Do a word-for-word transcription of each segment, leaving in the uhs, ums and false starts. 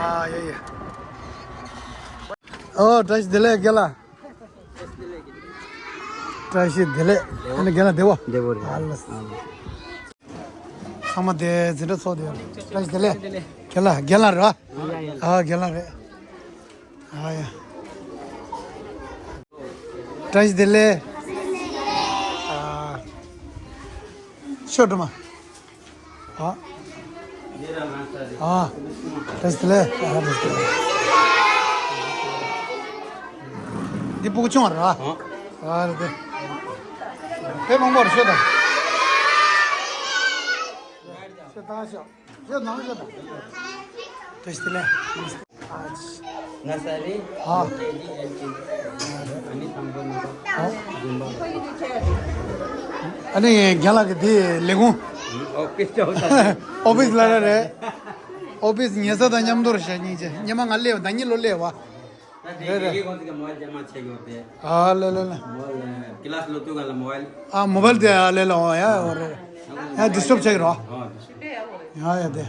ཨ་ཡ་ཡ། ཨོ་བཀྲ་ཤིས་བདེ་ལེགས་རྒན་ལགས། བཀྲ་ཤིས་བདེ་ལེགས། ཨ་ནི་རྒན་ལགས་བདེ་བོ། བདེ་བོ་རེད། ཨ་ལ། ཚང་མ་དེ་འཛིན་གྲྭ་ཚོགས་དེ་བཀྲ་ཤིས་བདེ་ལེགས། རྒན་ལགས་རྒན་ལགས་རེད་བ། ཨ་རྒན་ལགས་རེད། ཨ་ཡ། བཀྲ་ཤིས་བདེ་ལེགས། ཨ། ཤོག་སྒྲོལ་མ། ཨ། ཨ། བཀྲ་ཤིས་བདེ་ལེགས། ཨ་བཀྲ་ཤིས་བདེ་ལེགས། འདི་སྤུ་གུ་ཆུང་བ་རེད་བ། ཨ་རེད་དེ། དཔེ་མང་པོ་རེད་ཤོད་དང་། ཤོད་དང་ཤོད། ཡོད་ནང་ཡོད་དང་། བཀྲ་ཤིས་བདེ་ལེགས། ང་ས་རེ། ཨ། ཀེ་ཇི་ཨེལ་ཀེ་ཇི། ཨ་ནི་དང་པོ་ནི། ཨ། རྒྱུན་པ། ཨ་ནི་རྒན་ལགས་ཀྱི་དེ་ལས་ཁུངས། ཨོ་ཕིས་ཅོག་ད། ཨོ་ཕིས་ལ་ར་རེད། ཨོ་ཕིས་ཉལ་ས་དང་མཉམ་དུ་རེད་ཤག་སྙིང་རྗེ། སྙེ་མ་ང་སླེབས་ཟླ་ཉིན་ལོ་སླེབས་བ། ད་དེ་རེད་རེད། དགེ་རྒན་ཁོང་ཚོ་གི་མོ་ཝལ་རྗེས་མ་ཆེ་གི་ཡོད་པས། ཨ་ལེ་ལེ་ལེ། མོ་ཝལ་ཀི་ལ་སི་ལོ་ཏུ་ག་ལ་མོ་ཝལ། ཨ་མོ་ཝལ་དེ་ཨ་ལེ་ལེ་འོ་ཡ་འོ་རེད། ཡ་ཌི་སི་ཊབ་བྱེད་ཀྱི་རོ། ཨ་ཌི་སི་ཊབ། ཡ་ཡ་དེ།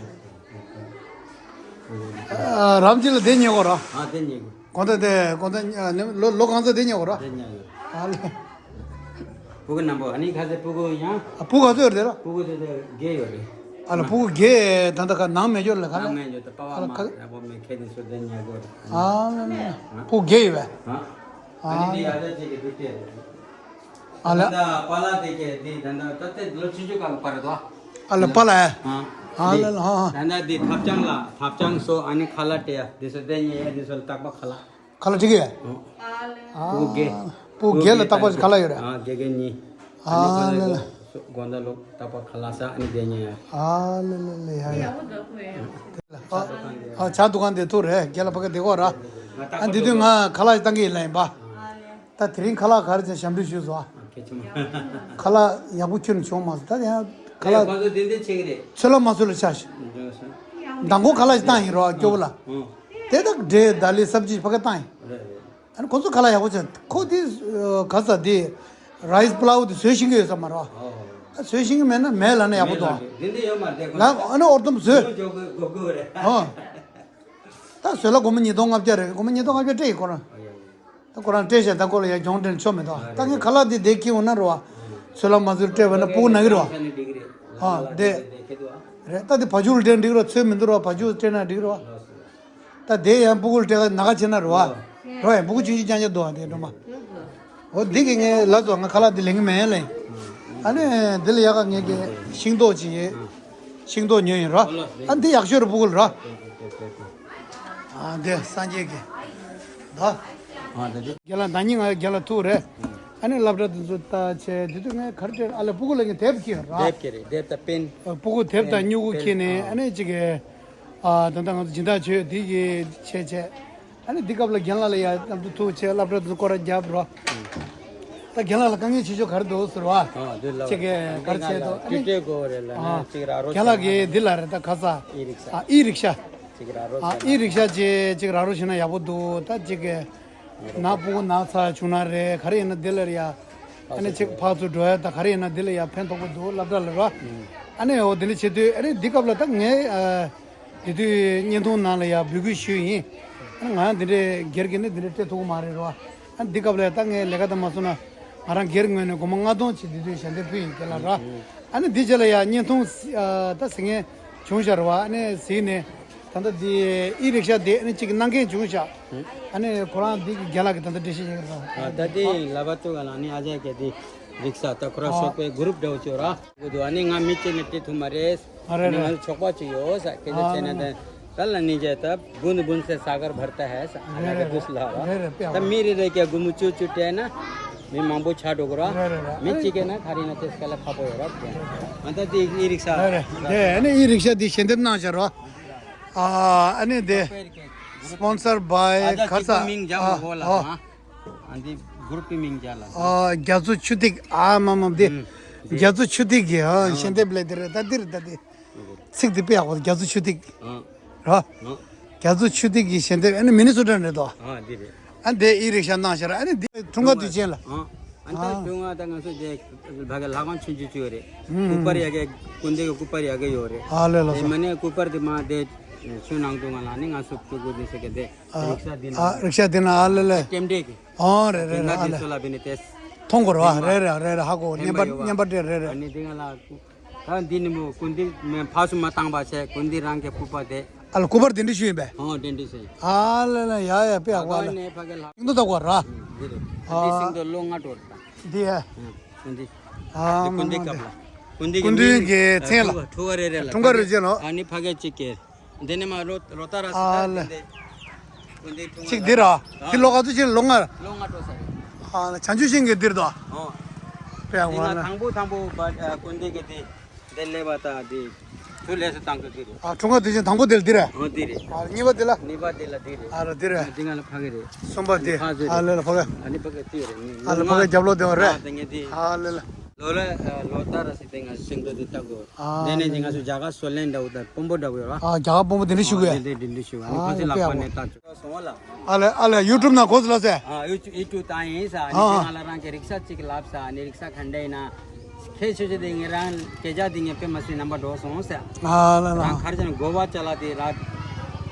ཨ་རབ་ཅི་ལ་དེ་ཉེ་གོ་རོ། ཨ་དེ་ཉེ་གོ། གོང་ད་དེ་གོང་ད་ལོ་ལོ་གང་ཚོ་དེ་ཉེ་གོ་རོ། དེ་ཉེ་གོ། ཨ་ལེ། སྤུ་གུ་རྣམ་པ་ཨ་ནི་ཁ་ཟེར་སྤུ་གུ་ཡང་། ཨ་སྤུ་གུ་ག་ཚོད་ཡོད་རེད་ར། སྤུ་གུ་དེ་དེ་བརྒྱད་ཡོད་རེད། ཨ་ལ་སྤུ་གུ་བརྒྱད་ད་ལྟ་ཁ་ནང་མེད་ཅོར་ལ་ཁ་ལ། ནང་མེད་ཅོར་ད་པ་བ་ཨ་ལ་མ་ཁ་ར་པོ་མེད་ཁེ་ནི་སོ་དེ་ཉལ་གོ་རེད། ཨ་ལ་ལ་སྤུ་གུ་བརྒྱད་ཡོད་པས། ཨ་ནི་དེ་ཡ་ད་ཅིག་གི་དུས་དེ་རེད། ཨ་ལ། ད་པ་ལ་དེ་ཁེ་དེ་ད་ད་ད་དེ་ལོ་ཆུང་ཆུང་ག་ལ་པ་རེད་དོ། ཨ་ལ་པ་ལ་ཨ། ཨ་ལ་ལ་ཧ་ཧ། ད་ད་དེ་ཐབ་ཆང་ལ་ཐབ་ཆང་སོ་ཨ་ནི་ཁ་ལ་སྤྲད་ཡ་དེ་སོ་དེ་ཉལ་ཡ་དེ་སོ་ལ་ཏག་པ་ཁ་ལ། ཁ་ལག་ཁྲིད་ཀྱི་ཡོད། ཨ། སྤུ་གུ་བརྒྱད། སྤུ་གུ་བརྒྱད་ལ་རྟག་པར་ཁ་ལག་ཡོད་རེད། ཨ་དགེ་རྒན་གཉིས། ཨ་ལེ་ལེ། དགོང་དག་ལོ་རྟག་པར་ཁ་ལག་ཟ་ཨ་ནི་བསྡད་ཉན་ཡ། ཨ་ལེ་ལེ་ལེ་ཡ་ཡ། ཨ་ཇ་འདུ་ཁང་དེ་ཐུག་རེད་རྒན་ལགས་ཕ་གི་བསྡད་ཀྱི་ཡོད་ར། ཨ་འདི་དུས་ང་ཁ་ལག་བཏང་གི་ཡིན་ལབ་ཡིན་པ། ད་དེ་རིང་ཁ་ལག་ག་རེ་བྱས་ཞབས་འདྲེན་ཞུས་སོང་ཨ། ཁ་ལག་ཡག་པོ་ཁྱོན་ནས་བྱུང་མ་སོང་ད་ཡང་ཁ་ལག་ཁོ་ཚོ་དེ་འདྲ་བྱེད་ཀྱི་རེད། ཚོད་ལ་མ་ཚོད་ལ་ཆགས་ཤག་མདང་དགོང་ཁ་ལག་ཞིག་བཏང་ཡིན་རོགས་སྐྱོ་བོ་ལ། དེ་དག་འབྲས་ད་ལི་སབ་ཇི་ཕ་གི་བཏང་ཡིན། རེད་རེད། ཨ་ནི་ཁོ་ཚོ་ཁ་ལག་ཡག་པོ་བྱས་ཁོ་དེ་ག་ས་དེ་རའི་སི་པ་ལའུ་དེ་བཟོས་ཤེས་ཀྱི་ཡོད་ས་མ་རེད་བ། ཨ་བཟོས་ཤེས་ཀྱི་མེད་ན་མེད་ལབ་ན་ཡག་པོ་འདུག་ཨ། དེ་འདྲ་ཡོད་མ་རེད་ཁོ་ལ་ཨ་ནི་ཨོར་དུམ་བཟོས། ཨོ། ད་བཟོས་ལ་སྒོར་མོ་ཉིས་སྟོང་ལྔ་བརྒྱ་རེད་སྒོར་མོ་ཉིས་སྟོང་ལྔ་བརྒྱ་སྤྲད་ཡིན་ཁོ་རང་། ད་ཁོ་རང་སྤྲད་བྱས་ད་ཁོ་ལ་ཡ་གྱོང་སྤྲད་ན་ཆོ་མེད་དོ། ད་ངས་ཁ་ལག་འདི་བསྡད་ཀྱི་འོང་ན་རོ། ཚོད་ལ་མ་ཚོད་སྤྲད་པ་ན་སྤུ་གུ་ན་གི་རོ། ཨ་བསྡད། རེད་ད་འདི་བ་ཕྱུགས་ལ་སྤྲད་འགྲིག་རོ་ཚོད་མི་འདུག་རོ་བ་ཕྱུགས་སྤྲད་ན་འགྲིག་རོ། ད་དེ་ཡང་སྤུ་གུ་ལ་སྤྲད་ན་ག་བྱེད་ན་རོ་བ། རོ་ཡ་སྤུ་གུ་ཆུང་ཆུང་རྐྱང་རྐྱང་འདུག་བ་དེ་འགྲོ་མ། འོ་འདི་གི་ངས་ལ་ཚོ་ང་ཁ་ལག་འདི་ལེན་གི་མེད་ལེ། ཨ་ནི་འདི་ལ་ཡག་ག་ངས་གི་ཤིང་ཏོག་ཅིག་ཡོད། ཤིང་ཏོག་ཉོས་ཡིན་རོ། ཨ་འདི་ཡག་ཤོས་རེད་སྤུ་གུ་ལ་རོ། ཨ་འདི་སངས་རྒྱས་ཀྱི། ད། ཨ་ད་འདི། རྒན་ལགས་ཟླ་ཉིན་ང་རྒན་ལགས་ཐུག་རེད། ཨ་ནི་སློབ་གྲྭ་དེ་ཚོ་ལྟ་བྱས་དེ་དུས་ངས་ག་རེ་སྤྲད་ཨ་ལ་སྤུ་གུ་ལ་ངས་དེབ་ཁྱེར་ར། དེབ་ཁྱེར་རེད་དེབ་དང་པེན། སྤུ་གུ་དེབ་དང་སྨྱུ་གུ་ཁྱེར་ནས་ཨ་ནི་ཅིག་གི། ཨ་ད་ལྟ་ང་ཚོ་སྦྱིན་བདག་བྱོས་དེ་གི་བྱས་བྱས། ཨ་ནི་འདི་སྐབས་ལ་རྒན་ལགས་ལ་ཡ་གནམ་དུ་ཐུག་བྱས་སློབ་གྲྭ་དེ་ཚོ་སྐོར་ར་རྒྱབ་རོ། ད་རྒན་ལགས་ལ་དཀའ་ངལ་ཆེ་ཤོས་ག་རེ་འདུག་ཟེར་བ། ཨ་འདི་ལ་ཅིག་གི་ག་རེ་བྱས་འདུག་ཨ་ནི། ཊི་ཊི་གོ་རེད་ལ་ཨ་ནི་ཅིག་ར་རོ་རྒན་ལགས་ཀྱིས་འདི་ལ་རེད་ད་ཁ་ས། ཨི་རིག་ཤ། ཨ་ཨི་རིག་ཤ། ཅིག་ར་རོ་ཨ་ཨི་རིག་ཤ་ཅིག་ཅིག་ར་རོ་བྱས་ན་ཡག་པོ་འདུག་ད་ཅིག་གི། ན་སྤུ་གུ་ན་ཚ་བྱུང་ན་རེད་ག་རེ་ཡིན་ན་འདི་ལ་རེད་ཡ། ཨ་ནི་ཅིག་ཕར་ཚུར་འགྲོ་ཡ་ད་ག་རེ་ཡིན་ན་འདི་ལ་ཡ་ཕན་ཐོགས་པོ་འདུག་སློབ་གྲྭ་ལ་རོ། ཨ་ནི་འོ་འདི་འདྲ་བྱེད་དུས་ཨ་ནི་འདི་སྐབས་ལ་ད་ངས་ཨ། དེ་དུས་བརྙན་ཐུང་ནང་ལ་ཡང་འབོད་སྐུལ་ཞུས་ཡིན། ང་འདི་འདྲའི་སྒེར་གྱི་ནི་འདི་འདྲའི་སྤྲད་ཐུབ་ཀྱི་མ་རེད་རོ། ཨ་འདི་སྐབས་ལ་ད་ངས་ལས་ཀ་ད་མ་སོང་ན་ང་རང་སྒེར་ངོས་ནས་སྒོར་མོ་ལྔ་སྟོང་ཅིག་འདི་དུས་ཞལ་འདེབས་ཕུལ་ཡིན་དེ་ལ་རོ། ཨ་ནི་འདི་རྗེས་ལ་ཡང་བརྙན་ཐུང་ད་གཟིགས་མཁན་བྱུང་ཤག་རོ། ཨ་ནི་གཟིགས་ནས་ད་ལྟ་འདི་ཨི་རིག་ཤ་དེ་ཨ་ནི་གཅིག་གནང་མཁན་བྱུང་ཤག་ཨ་ནི་ཁོ་རང་འདི་གི་རྒན་ལགས་ཀྱི་ད་ལྟ་འགྲེལ་བཤད་བྱེད་ཀྱི་རེད། ད་འདི་ལབ་པ་ཏུ་ག་ལ་ནི་ཨ་ཅག་གི་འདི་རིག་ཤ་ད་ཁོ་རང་ཤོག་པའི་གུ་རུབ་འདྲ་བོ་ཅིག་ཡོད་ར། གོ་འདུག་ཨ་ནི་ང་མི་གཅིག་ནས་སྤྲད་ཐུབ་མ་རེད། ཨ་རེད་ཨ་ནི་རེད། ང་ཚོ་ཚོགས་པ་གཅིག་ཡོད་ས་ཁྱེད་ཚོ་ཨ་བྱས་ན་རེད། དེ་ག་ལ་ནི་བྱས་ད་བུན་བུན་སེ་ས་གར་བར་ད་ཧེ་ས་ཨ་ན་རེད་ག་རེད་དུས་ལ་ར། རེད་རེད་དཔེ་ད་ཨ་མི་རེ་རེ་ག་སྒོར་མོ་བཅུ་བཅུ་སྤྲད་ན་མི་མང་པོ་ཆགས་འགྲོ་གི་ར། རེད་རེད་རེད། མི་གཅིག་གིས་ན་ག་རེ་ན་དེ་སྐད་ལ་ཁག་པོ་ཡོད་ར། ཨ་ད་དེ་ཨི་རིག་ཤ་རེད་རེད། དེ་ཨ་ནི་ཨི་རིག་ཤ་དེ་ཞལ་འདེབས་གནང་བཞག་ར། ཨ་ཨ་ནི་དེ་སི་པོན་སར་བའི་ཨ་ད་ག་ས་གཅིག་པུ་མིང་རྒྱག་མ་ཨ་དགོས་ལ་ཨ། ཨ་འདི་གུ་རུབ་ཀྱི་མིང་རྒྱག་ལ། ཨ་རྒྱ་མཚོ་ཆུ་ཐིགས་ཨ་མ་མ་འདི། ཨུམ། རྒྱ་མཚོ་ཆུ་ཐིགས་ཀྱི་ཨ་ཨ། ཞལ་འདེབས་ལས་འདི་རེད་ད་འདི་རེད་ད་འདི། ཚིག་འདི་དཔེ་ཡག་པོ་རྒྱ་མཚོ་ཆུ་ཐིགས། ཨ། ར། ཨ། རྒྱ་མཚོ་ཆུ་ཐིགས་ཀྱི་ཞལ་འདེབས་ཨ་ནི་མི་ནི་སོ་ཊ་རེད་དོ། ཨ་འདི་རེད། ཨ་འདི་ཨི་རིག་ཤ་གནང་ཤག་ར་ཨ་ནི་འདི་འཁྲུངས་སྐར་དུས་ཆེན་ལ། ཨ། ཨ་ནི་ད་ཨ། འཁྲུངས་སྐར་ད་ང་ཚོ་དེ་བ་ག་ལྷ་ཁང་ཆུང་ཆུང་ཅིག་ཡོད་རེད། ཨུམ། སྐུ་པར་ཡ་གི་སྐུ་འདི་གི་སྐུ་པར་ཡ་གི་ཡོད་རེད། ཨ་ལེ་ལ་དེ་སོ། མ་ནས་སྐུ་པར་དེ་མ་དེ། ཆུ་ནང་དུ་ང་ལ་ནི་ང་སུབ་ཏུ་གུ་དེ་སེ་གེ་དེ། ཨ། རིག་ས་དེ་ན། ཨ། རིག་ཤ་དེ་ན། ཨ་ལེ་ལེ། ཀེམ་ཏེ་གི། ཨོ་རེད་རེད་རེད། ཨ་ལེ། དེ་ཚོ་ལ་བི་ནི་ཏེས། མཐོང་གོ་ར་བ། རེད་རེད་རེད་རེད། ཧ་གོ། བསྙེན་པ་བསྙེན་པ་འདྲེ་རེད་རེད། ཨ་ནི་དེ་ང་ལ། ད་འདི་ནི་མོ་ཀུན་འདི་མེ་ཕ་སུ་མ་བཏང་པ་ཆེ་ཀུན་འདི་རང་གི་སྐུ་པ་དེ། ཨ་ལ་སྐུ་པར་དེ་འདྲི་ཞུས་ཡིན་པས། ཨོ་དེ་འདྲི་ཞུས། ཨ་ལེ་ལེ། ཡ་ཡ། དཔེ་ཡག་པོ། ཨ་ལེ། ནས་ཕ་གི་ལ། ཡིན་དུ་ད་གོ་ར། འདི་རེད། ཨ། འདི་སིང་དུ་ལོ་ལྔ་འགྲོ་ར། འདི་ཡ། ཀུན་འདི། ཨ། ཀུན་འདི་མ་སྐབས་ལ། ཀུན་འདི་ཀུན་འདི་གི་མཚན་ལ། ཁྲུ་ག་རེ་རེ་ལ། ཁྲུ་ག་རེ་ཅན་ལོ། ཨ་ནི་ཕ་གི་གཅིག་གི། འདི་ནས་མ་ལོ་ལོ་ཏ་ར་སི། ཨ་ལེ། ཀུན་འདི་ཁྲུ་ག་ལ། ཅིག་འདི་ར། འདི་ལོ་ག་ཚོད་ཅིག་ལོ་ལྔ་ར། ལོ་ལྔ་འགྲོ་ས་རེད། ཨ་ལེ། བྱང་ཆུབ་ཤིང་གི་འདིར་དོ། ཨོ། དཔེ་ཡག་པོ། ཨ་ལེ། དང་པོ་དང་པོ་བ་ཀུན་འདི་གི་དེ། དེ་ལས་བ་ད་དེ། ཆུ་ལས་སུ་བཏང་གི་དེ་རེད། ཨ། ཁྲུ་ག་དེ་བཞིན་དང་པོ་དེ་ལ་འདི་རེད། ཨོ་དེ་རེད། ཨ། གཉིས་པ་དེ་ལ། གཉིས་པ་དེ་ལ་དེ་རེད། ཨ་ལེ། དེ་རེད། འདི་ང་ལ་ཕ་གི་རེད། གསུམ་པ་དེ། ཕ་ཟེར། ཨ་ལེ་ལེ། ཕ་གི། ཨ་ནི་ཕ་གི་དེ་རེད། ཨ་ལེ། ཕ་གི་རྒྱབ་ལོགས་དེ་བ་རེད། ཨ་དེ་ངས་དེ། ཨ་ལེ་ལེ། ལོ་ལ་ལོ་ཏ་ར་སི་དེ་ང་སེང་དོ་དེ་ལྟ་གོ། ཨ། དེ་ནས་ང་ཚོ་རྒྱ་གར་སོ་ལེན་འདྲ་བོ་དང་དཔོན་པོ་འདྲ་བོ་ཡོད་ར། ཨ། རྒྱ་གར་དཔོན་པོ་དེ་འདྲ་ཞུ་གི་ཡ། དེ་དེ་དེ་འདྲ་ཞུ། ཨ་ནི། ཨ། ཁོ་ཚོ་དཔེ་ཡག་པོ། ལག་པ་ནས་ལྟ་ཆོག་སོང་བ་ལ། ཨ་ལེ། ཨ་ལེ། ཡུ་ཊུབ་ནང་གོ་ཚོད་ལ་ཟེར། ཨ། ཡུ་ཊུབ་ཡུ་ཊུབ་དང་ཡིན་ས། ཨ་ནི། ཨ། དེ་ང་ལ་རང་གི་རིག་ས་གཅིག་ལབ་ས། ཨ་ནི་རིག་ས་ག་འདྲ་ཡིན་ན། ཁྱེད་ཆོས་ཆོས་དེ་ངས་རང་སྐད་ཆ་དེ་ངས་དཔེ་མ་སྲིད་རྣམ་པ་འགྲོ་སོང་ཟེར། ཨ་ལ་ལ། རང་ཁར་ཅན་གོ་བ་ཅ་ལག་དེ་ར་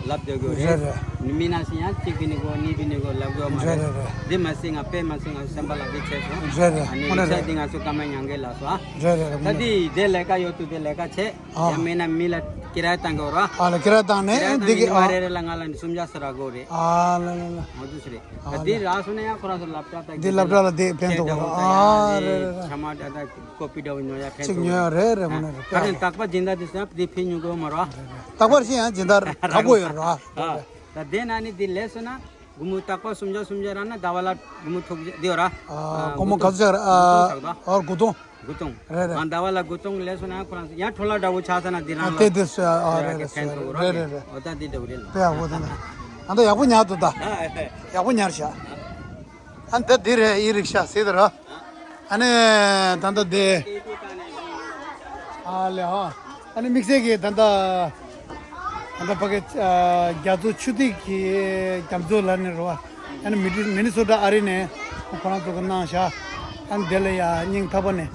ལབ་སྡོད་དགོས་རེད། རེད་རེད། མི་ན་སི་ཡང་གཅིག་བི་ནི་གོ་གཉིས་བི་ནི་གོ་ལབ་དགོས་མ་རེད། རེད་རེད་རེད། དེ་མ་སྲིད་ང་དཔེ་མ་སྲིད་ང་སེམས་པ་ལ་དེ་བྱས་སོང་། རེད་རེད། ཨ་ནི་དངོས་གནས་རེད། རིག་ས་དེ་ང་ཚོ་ཀ་མ་མྱང་གེ་ལ་སོ། ཨ། རེད་རེད་རེད། ད་དེ་དེ་ལས་ཀ་ཡོད་དུ་དེ་ལས་ཀ་བྱས། ཨ། ཡང་མིན་ན་མི་ལ་ཀི་ར་བཏང་གི་ར། ཨ་ལ། ཀི་ར་བཏང་ནས། ཀི་ར་བཏང་འདི་གི། ནས་མ་ཨ། རེ་རེ་ལ་ང་ལ་ནི་སུམ་བརྒྱ་ཟེར་ར་གོ་རེད། ཨ་ལ་ལ་ལ། ང་ཚོ་ཟེར་རེད། ཨ་ད་འདི་ལ། ར་སོང་ན་ཡང་ཁོ་རང་ཚོ་སློབ་གྲྭ་དང་འདི་སློབ་གྲྭ་ལ་དེ་ཕན་ཐོགས་ར། ཨ་རེ་རེ་རེ། ཆ་མ་ད་ད་ཀོ་པི་འདྲ་བོ་ཉོ་ཡ་ཕན་ཐོགས་ར། ཅིག་ཉོ་ཡ་རེད་རེད། དངོས་གནས་རེད། ད་རེས་རྟག་པར་སྦྱིན་བདག་དེ་སོང་དེ་ཕན་ཉོ་གོ་མ་ར། རྟག་པར་ཤེས་ཡང་སྦྱིན་བདག་རག་གོ་ཡོད་ར། ཨ། ད་དེ་ན་ནི་དེ་ལས་སོང་ན། སྒོར་མོ་རྟག་པར་སུམ་བརྒྱ་སུམ་བརྒྱ་རག་ན་ཟླ་བ་ལ་སྒོར་མོ་དྲུག་བརྒྱ་དེ་ཡོད་ར། ཨ། ཨ། སྒོར་མོ་དགུ་སྟོང་ག་ཚོད་རག་ཟེར་ག་ཨ། ཨ། དགུ་སྟོང་། དགུ་སྟོང་། རེད་རེད། ང་ཟླ་བ་ལ་དགུ་སྟོང་ལས་སོང་ན་ཁོ་རང་ཚོ་ཡང་འཕྲོ་བརླག་འདྲ་བོ་ཆགས་ས་ན་འདི་རང་ལ། ཨ། དེ་དེ་སོ། ཨ། རེད་རེད་རེད། ཕན་ཐོགས་ར། རེད་རེད་རེད། འོ་ད་འདི་འདྲ་བོ་རེད་ལ། དཔེ་ཡག་པོ་དེ་འདྲ། ཨ་ད་ཡག་པོ་ཉར་འདུག་ད། ཨ། ཡག་པོ་ཉར་ཤག་ཨ་ད་འདི་རེད། ཨི་རིག་ཤ་ཟེར་དེ་ར། ཨ་ནི་ད་ལྟ་དེ། ཨ་ལེ་ཧ། ཨ་ནི་དམིགས་བསལ་གྱི་ད་ལྟ། ད་ལྟ་ཕ་གི། ཨ། རྒྱ་མཚོ་ཆུ་ཐིགས་ཀྱི་རྒྱ་མཚོ་ལ་ནི་རེད་བ། ཨ་ནི་མི་ཏི་མི་ནི་སོ་ཊ་ཨ་རི་ནས་ཁོ་རང་ཚོ་གི་གནང་བཞག་ཨ་ནི་དེ་ལ་ཡ་སྙིང་ཐག་པ་ནས་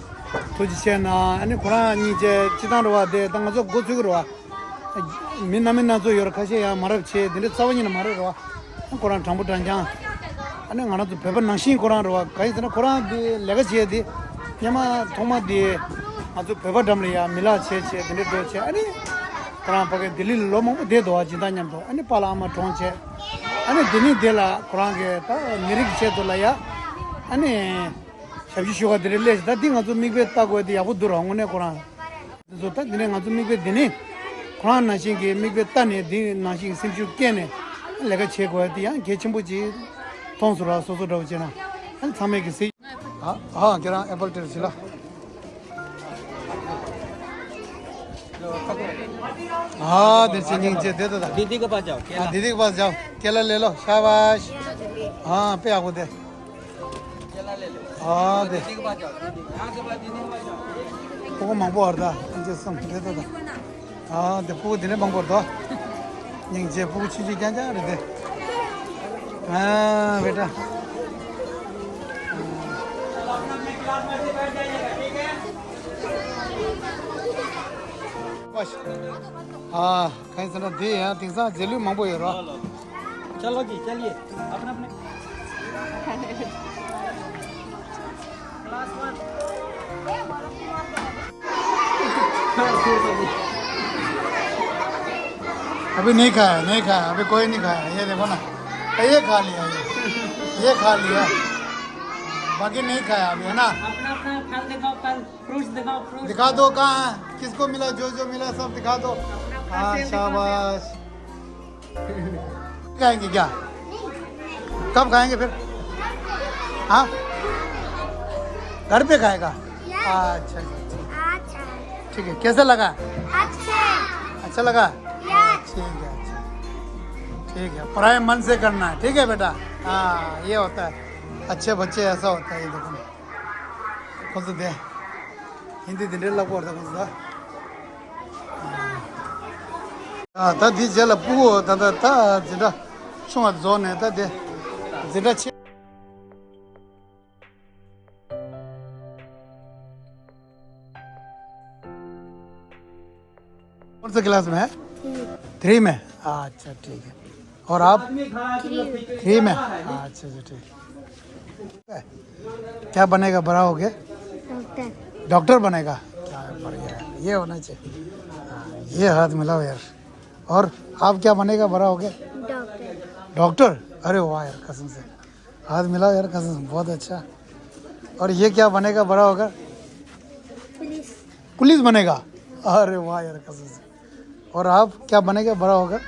ཐུགས་རྗེ་ཆེ་གནང་། ཨ་ནི་ཁོ་རང་སྙིང་རྗེ་སྤྱི་བཏང་རེད་བ། དེ་ད་ང་ཚོ་འགོ་ཚུགས་ཀྱི་རེད་བ། མི་སྣ་མིན་སྣ་ཚོགས་ཡོད་རེད། ཁ་ཤས་ཡང་མ་རབས་ཆེ་དེ་འདྲའི་རྩ་བ་ཉིད་ནས་མ་རེད་རེད་བ། ཁོ་རང་དྲང་པོ་དྲང་རྐྱང་། ཨ་ནི་ང་རང་ཚོ་བོད་པ་ནང་བཞིན་ཁོ་རང་རེད་བ། གང་ཡིན་ཟེར་ན་ཁོ་རང་དེ་ལས་ཀ་བྱས་དེ། སྔོན་མ་ཐོག་མ་དེ་ང་ཚོ་བོད་པ་འགྲམ་ལ་ཡ་མི་ལག་བྱས་བྱས་དེ་འདྲའི་འགྲོ་བྱས། ཨ་ནི་ཁོ་རང་ཕ་གི་ལྡི་ལི་ལ་ལོ་མང་པོ་བསྡད་འདུག་བ། སྦྱིན་བདག་མཉམ་དུ། ཨ་ནི་པཱ་ལགས་ཨ་མ་གྲོངས་བྱས། ཨ་ནི་དེ་ནས་དེ་ལ་ཁོ་རང་གི་ད་མི་རིགས་ཆེད་དུ་ལ་ཡ། ཨ་ནི་ཞབས་ཕྱི་ཞུ་བ་དེ་རེད་ལས། ད་འདི་ང་ཚོ་མིག་དཔེ་ལྟ་དགོས་དེ་ཡག་པོ་འདུག་ར། དངོས་གནས་ཁོ་རང་། དེ་ཚོ་ད་འདི་ནས་ང་ཚོ་མིག་དཔེ་འདི་ནི། ཁོ་རང་ནང་བཞིན་གྱི་མིག་དཔེ་ལྟ་ནས་འདི་ནང་བཞིན་གྱི་སེམས་ཤུགས་བསྐྱེད་ནས་ལས་ཀ་བྱེད་དགོས་ཡ་དེ་ཡང་གལ་ཆེན་པོ་ཅིག་མཐོང་སོང་ར། སོ་སོ་འདྲ་བོ་བྱས་ན། ཨ་ནི་ཚང་མས་ཀྱི་གཟིགས། ཨ་ཨ་ཁྱེད་རང་ཨེ་པལ་སྤྲད་ཟིག་ལ། ཨ་དེ་ཚེ་སྙིང་རྗེ་དེ་ད་ད། दीदी के पास जाओ, केला। हाँ, दीदी के पास जाओ, केला ले लो, शाबाश। हाँ, पे आपको दे। केला ले लो। हाँ, दे। दीदी के पास जाओ, दीदी। यहाँ के बाद दीदी के पास जाओ। སྤུ་གུ་མང་པོ་བར་ད་ཨ་ཅེ་སམ་རེད་ད་ད། ཨ་དེ་སྤུ་གུ་དེ་ནས་མང་པོ་བར་ད། སྙིང་རྗེ། སྤུ་གུ་ཆུང་ཆུང་རྐྱང་རྐྱང་རེད་དེ། ཨ་བེ་ཏྲ། ཨ། གང་ཡིན་ཟེར་ན་འདི་ཡང་དེང་སང་རྗེས་ལུས་མང་པོ་ཡོད་རོ། चलो जी, चलिए। अपना अपने। Class one. अभी नहीं खाया, नहीं खाया, अभी कोई नहीं खाया। ये देखो ना, ये खा लिया, ये, ये खा लिया, बाकी नहीं खाया अभी, है ना? अपना अपना फल दिखाओ, फल। फ्रूट्स दिखाओ, फ्रूट्स। दिखा दो, कहाँ है, किसको मिला, जो जो मिला, सब दिखा दो। अपना हाँ, पार्सल दिखा दो। शाबाश। खाएंगे क्या? कब खाएंगे फिर? हाँ, घर पे खाएगा। अच्छा, अच्छा, अच्छा। ठीक है, कैसा लगा? अच्छा। अच्छा लगा। ठीक है, अच्छा। ठीक है, पढ़ाई मन से करना है, ठीक है बेटा? हाँ, ये होता है, अच्छे बच्चे ऐसा होता है। ये देखो। ཁོ་ཚོ་དེ། ཧིན་དི་དེ་འདྲའི་ལབ་ཀྱི་ཡོད་རེད་ད་ཁོ་ཚོ་ད། ཨ། ད་དེའི་རྗེས་ལ་སྤུ་གུ་ད་ད་ད་འཛིན་གྲྭ་ཆུང་བ་རྫོགས་ནས་ད་དེ་འཛིན་གྲྭ་ཆེ། कौन सा क्लास में है? तीन। थ्री में? अच्छा, ठीक है। और आप? थ्री में? अच्छा, अच्छा, ठीक। क्या बनेगा बड़ा होके? डॉक्टर। डॉक्टर बनेगा? क्या बढ़िया है, ये होना चाहिए। हाँ, ये हाथ मिलाओ यार। और आप क्या बनेगा बड़ा होके? डॉक्टर। डॉक्टर? अरे वाह यार, कसम से। हाथ मिलाओ यार, कसम से, बहुत अच्छा। और ये क्या बनेगा बड़ा होकर? पुलिस। पुलिस बनेगा? अरे वाह यार, कसम से। और आप क्या बनेगा बड़ा होकर?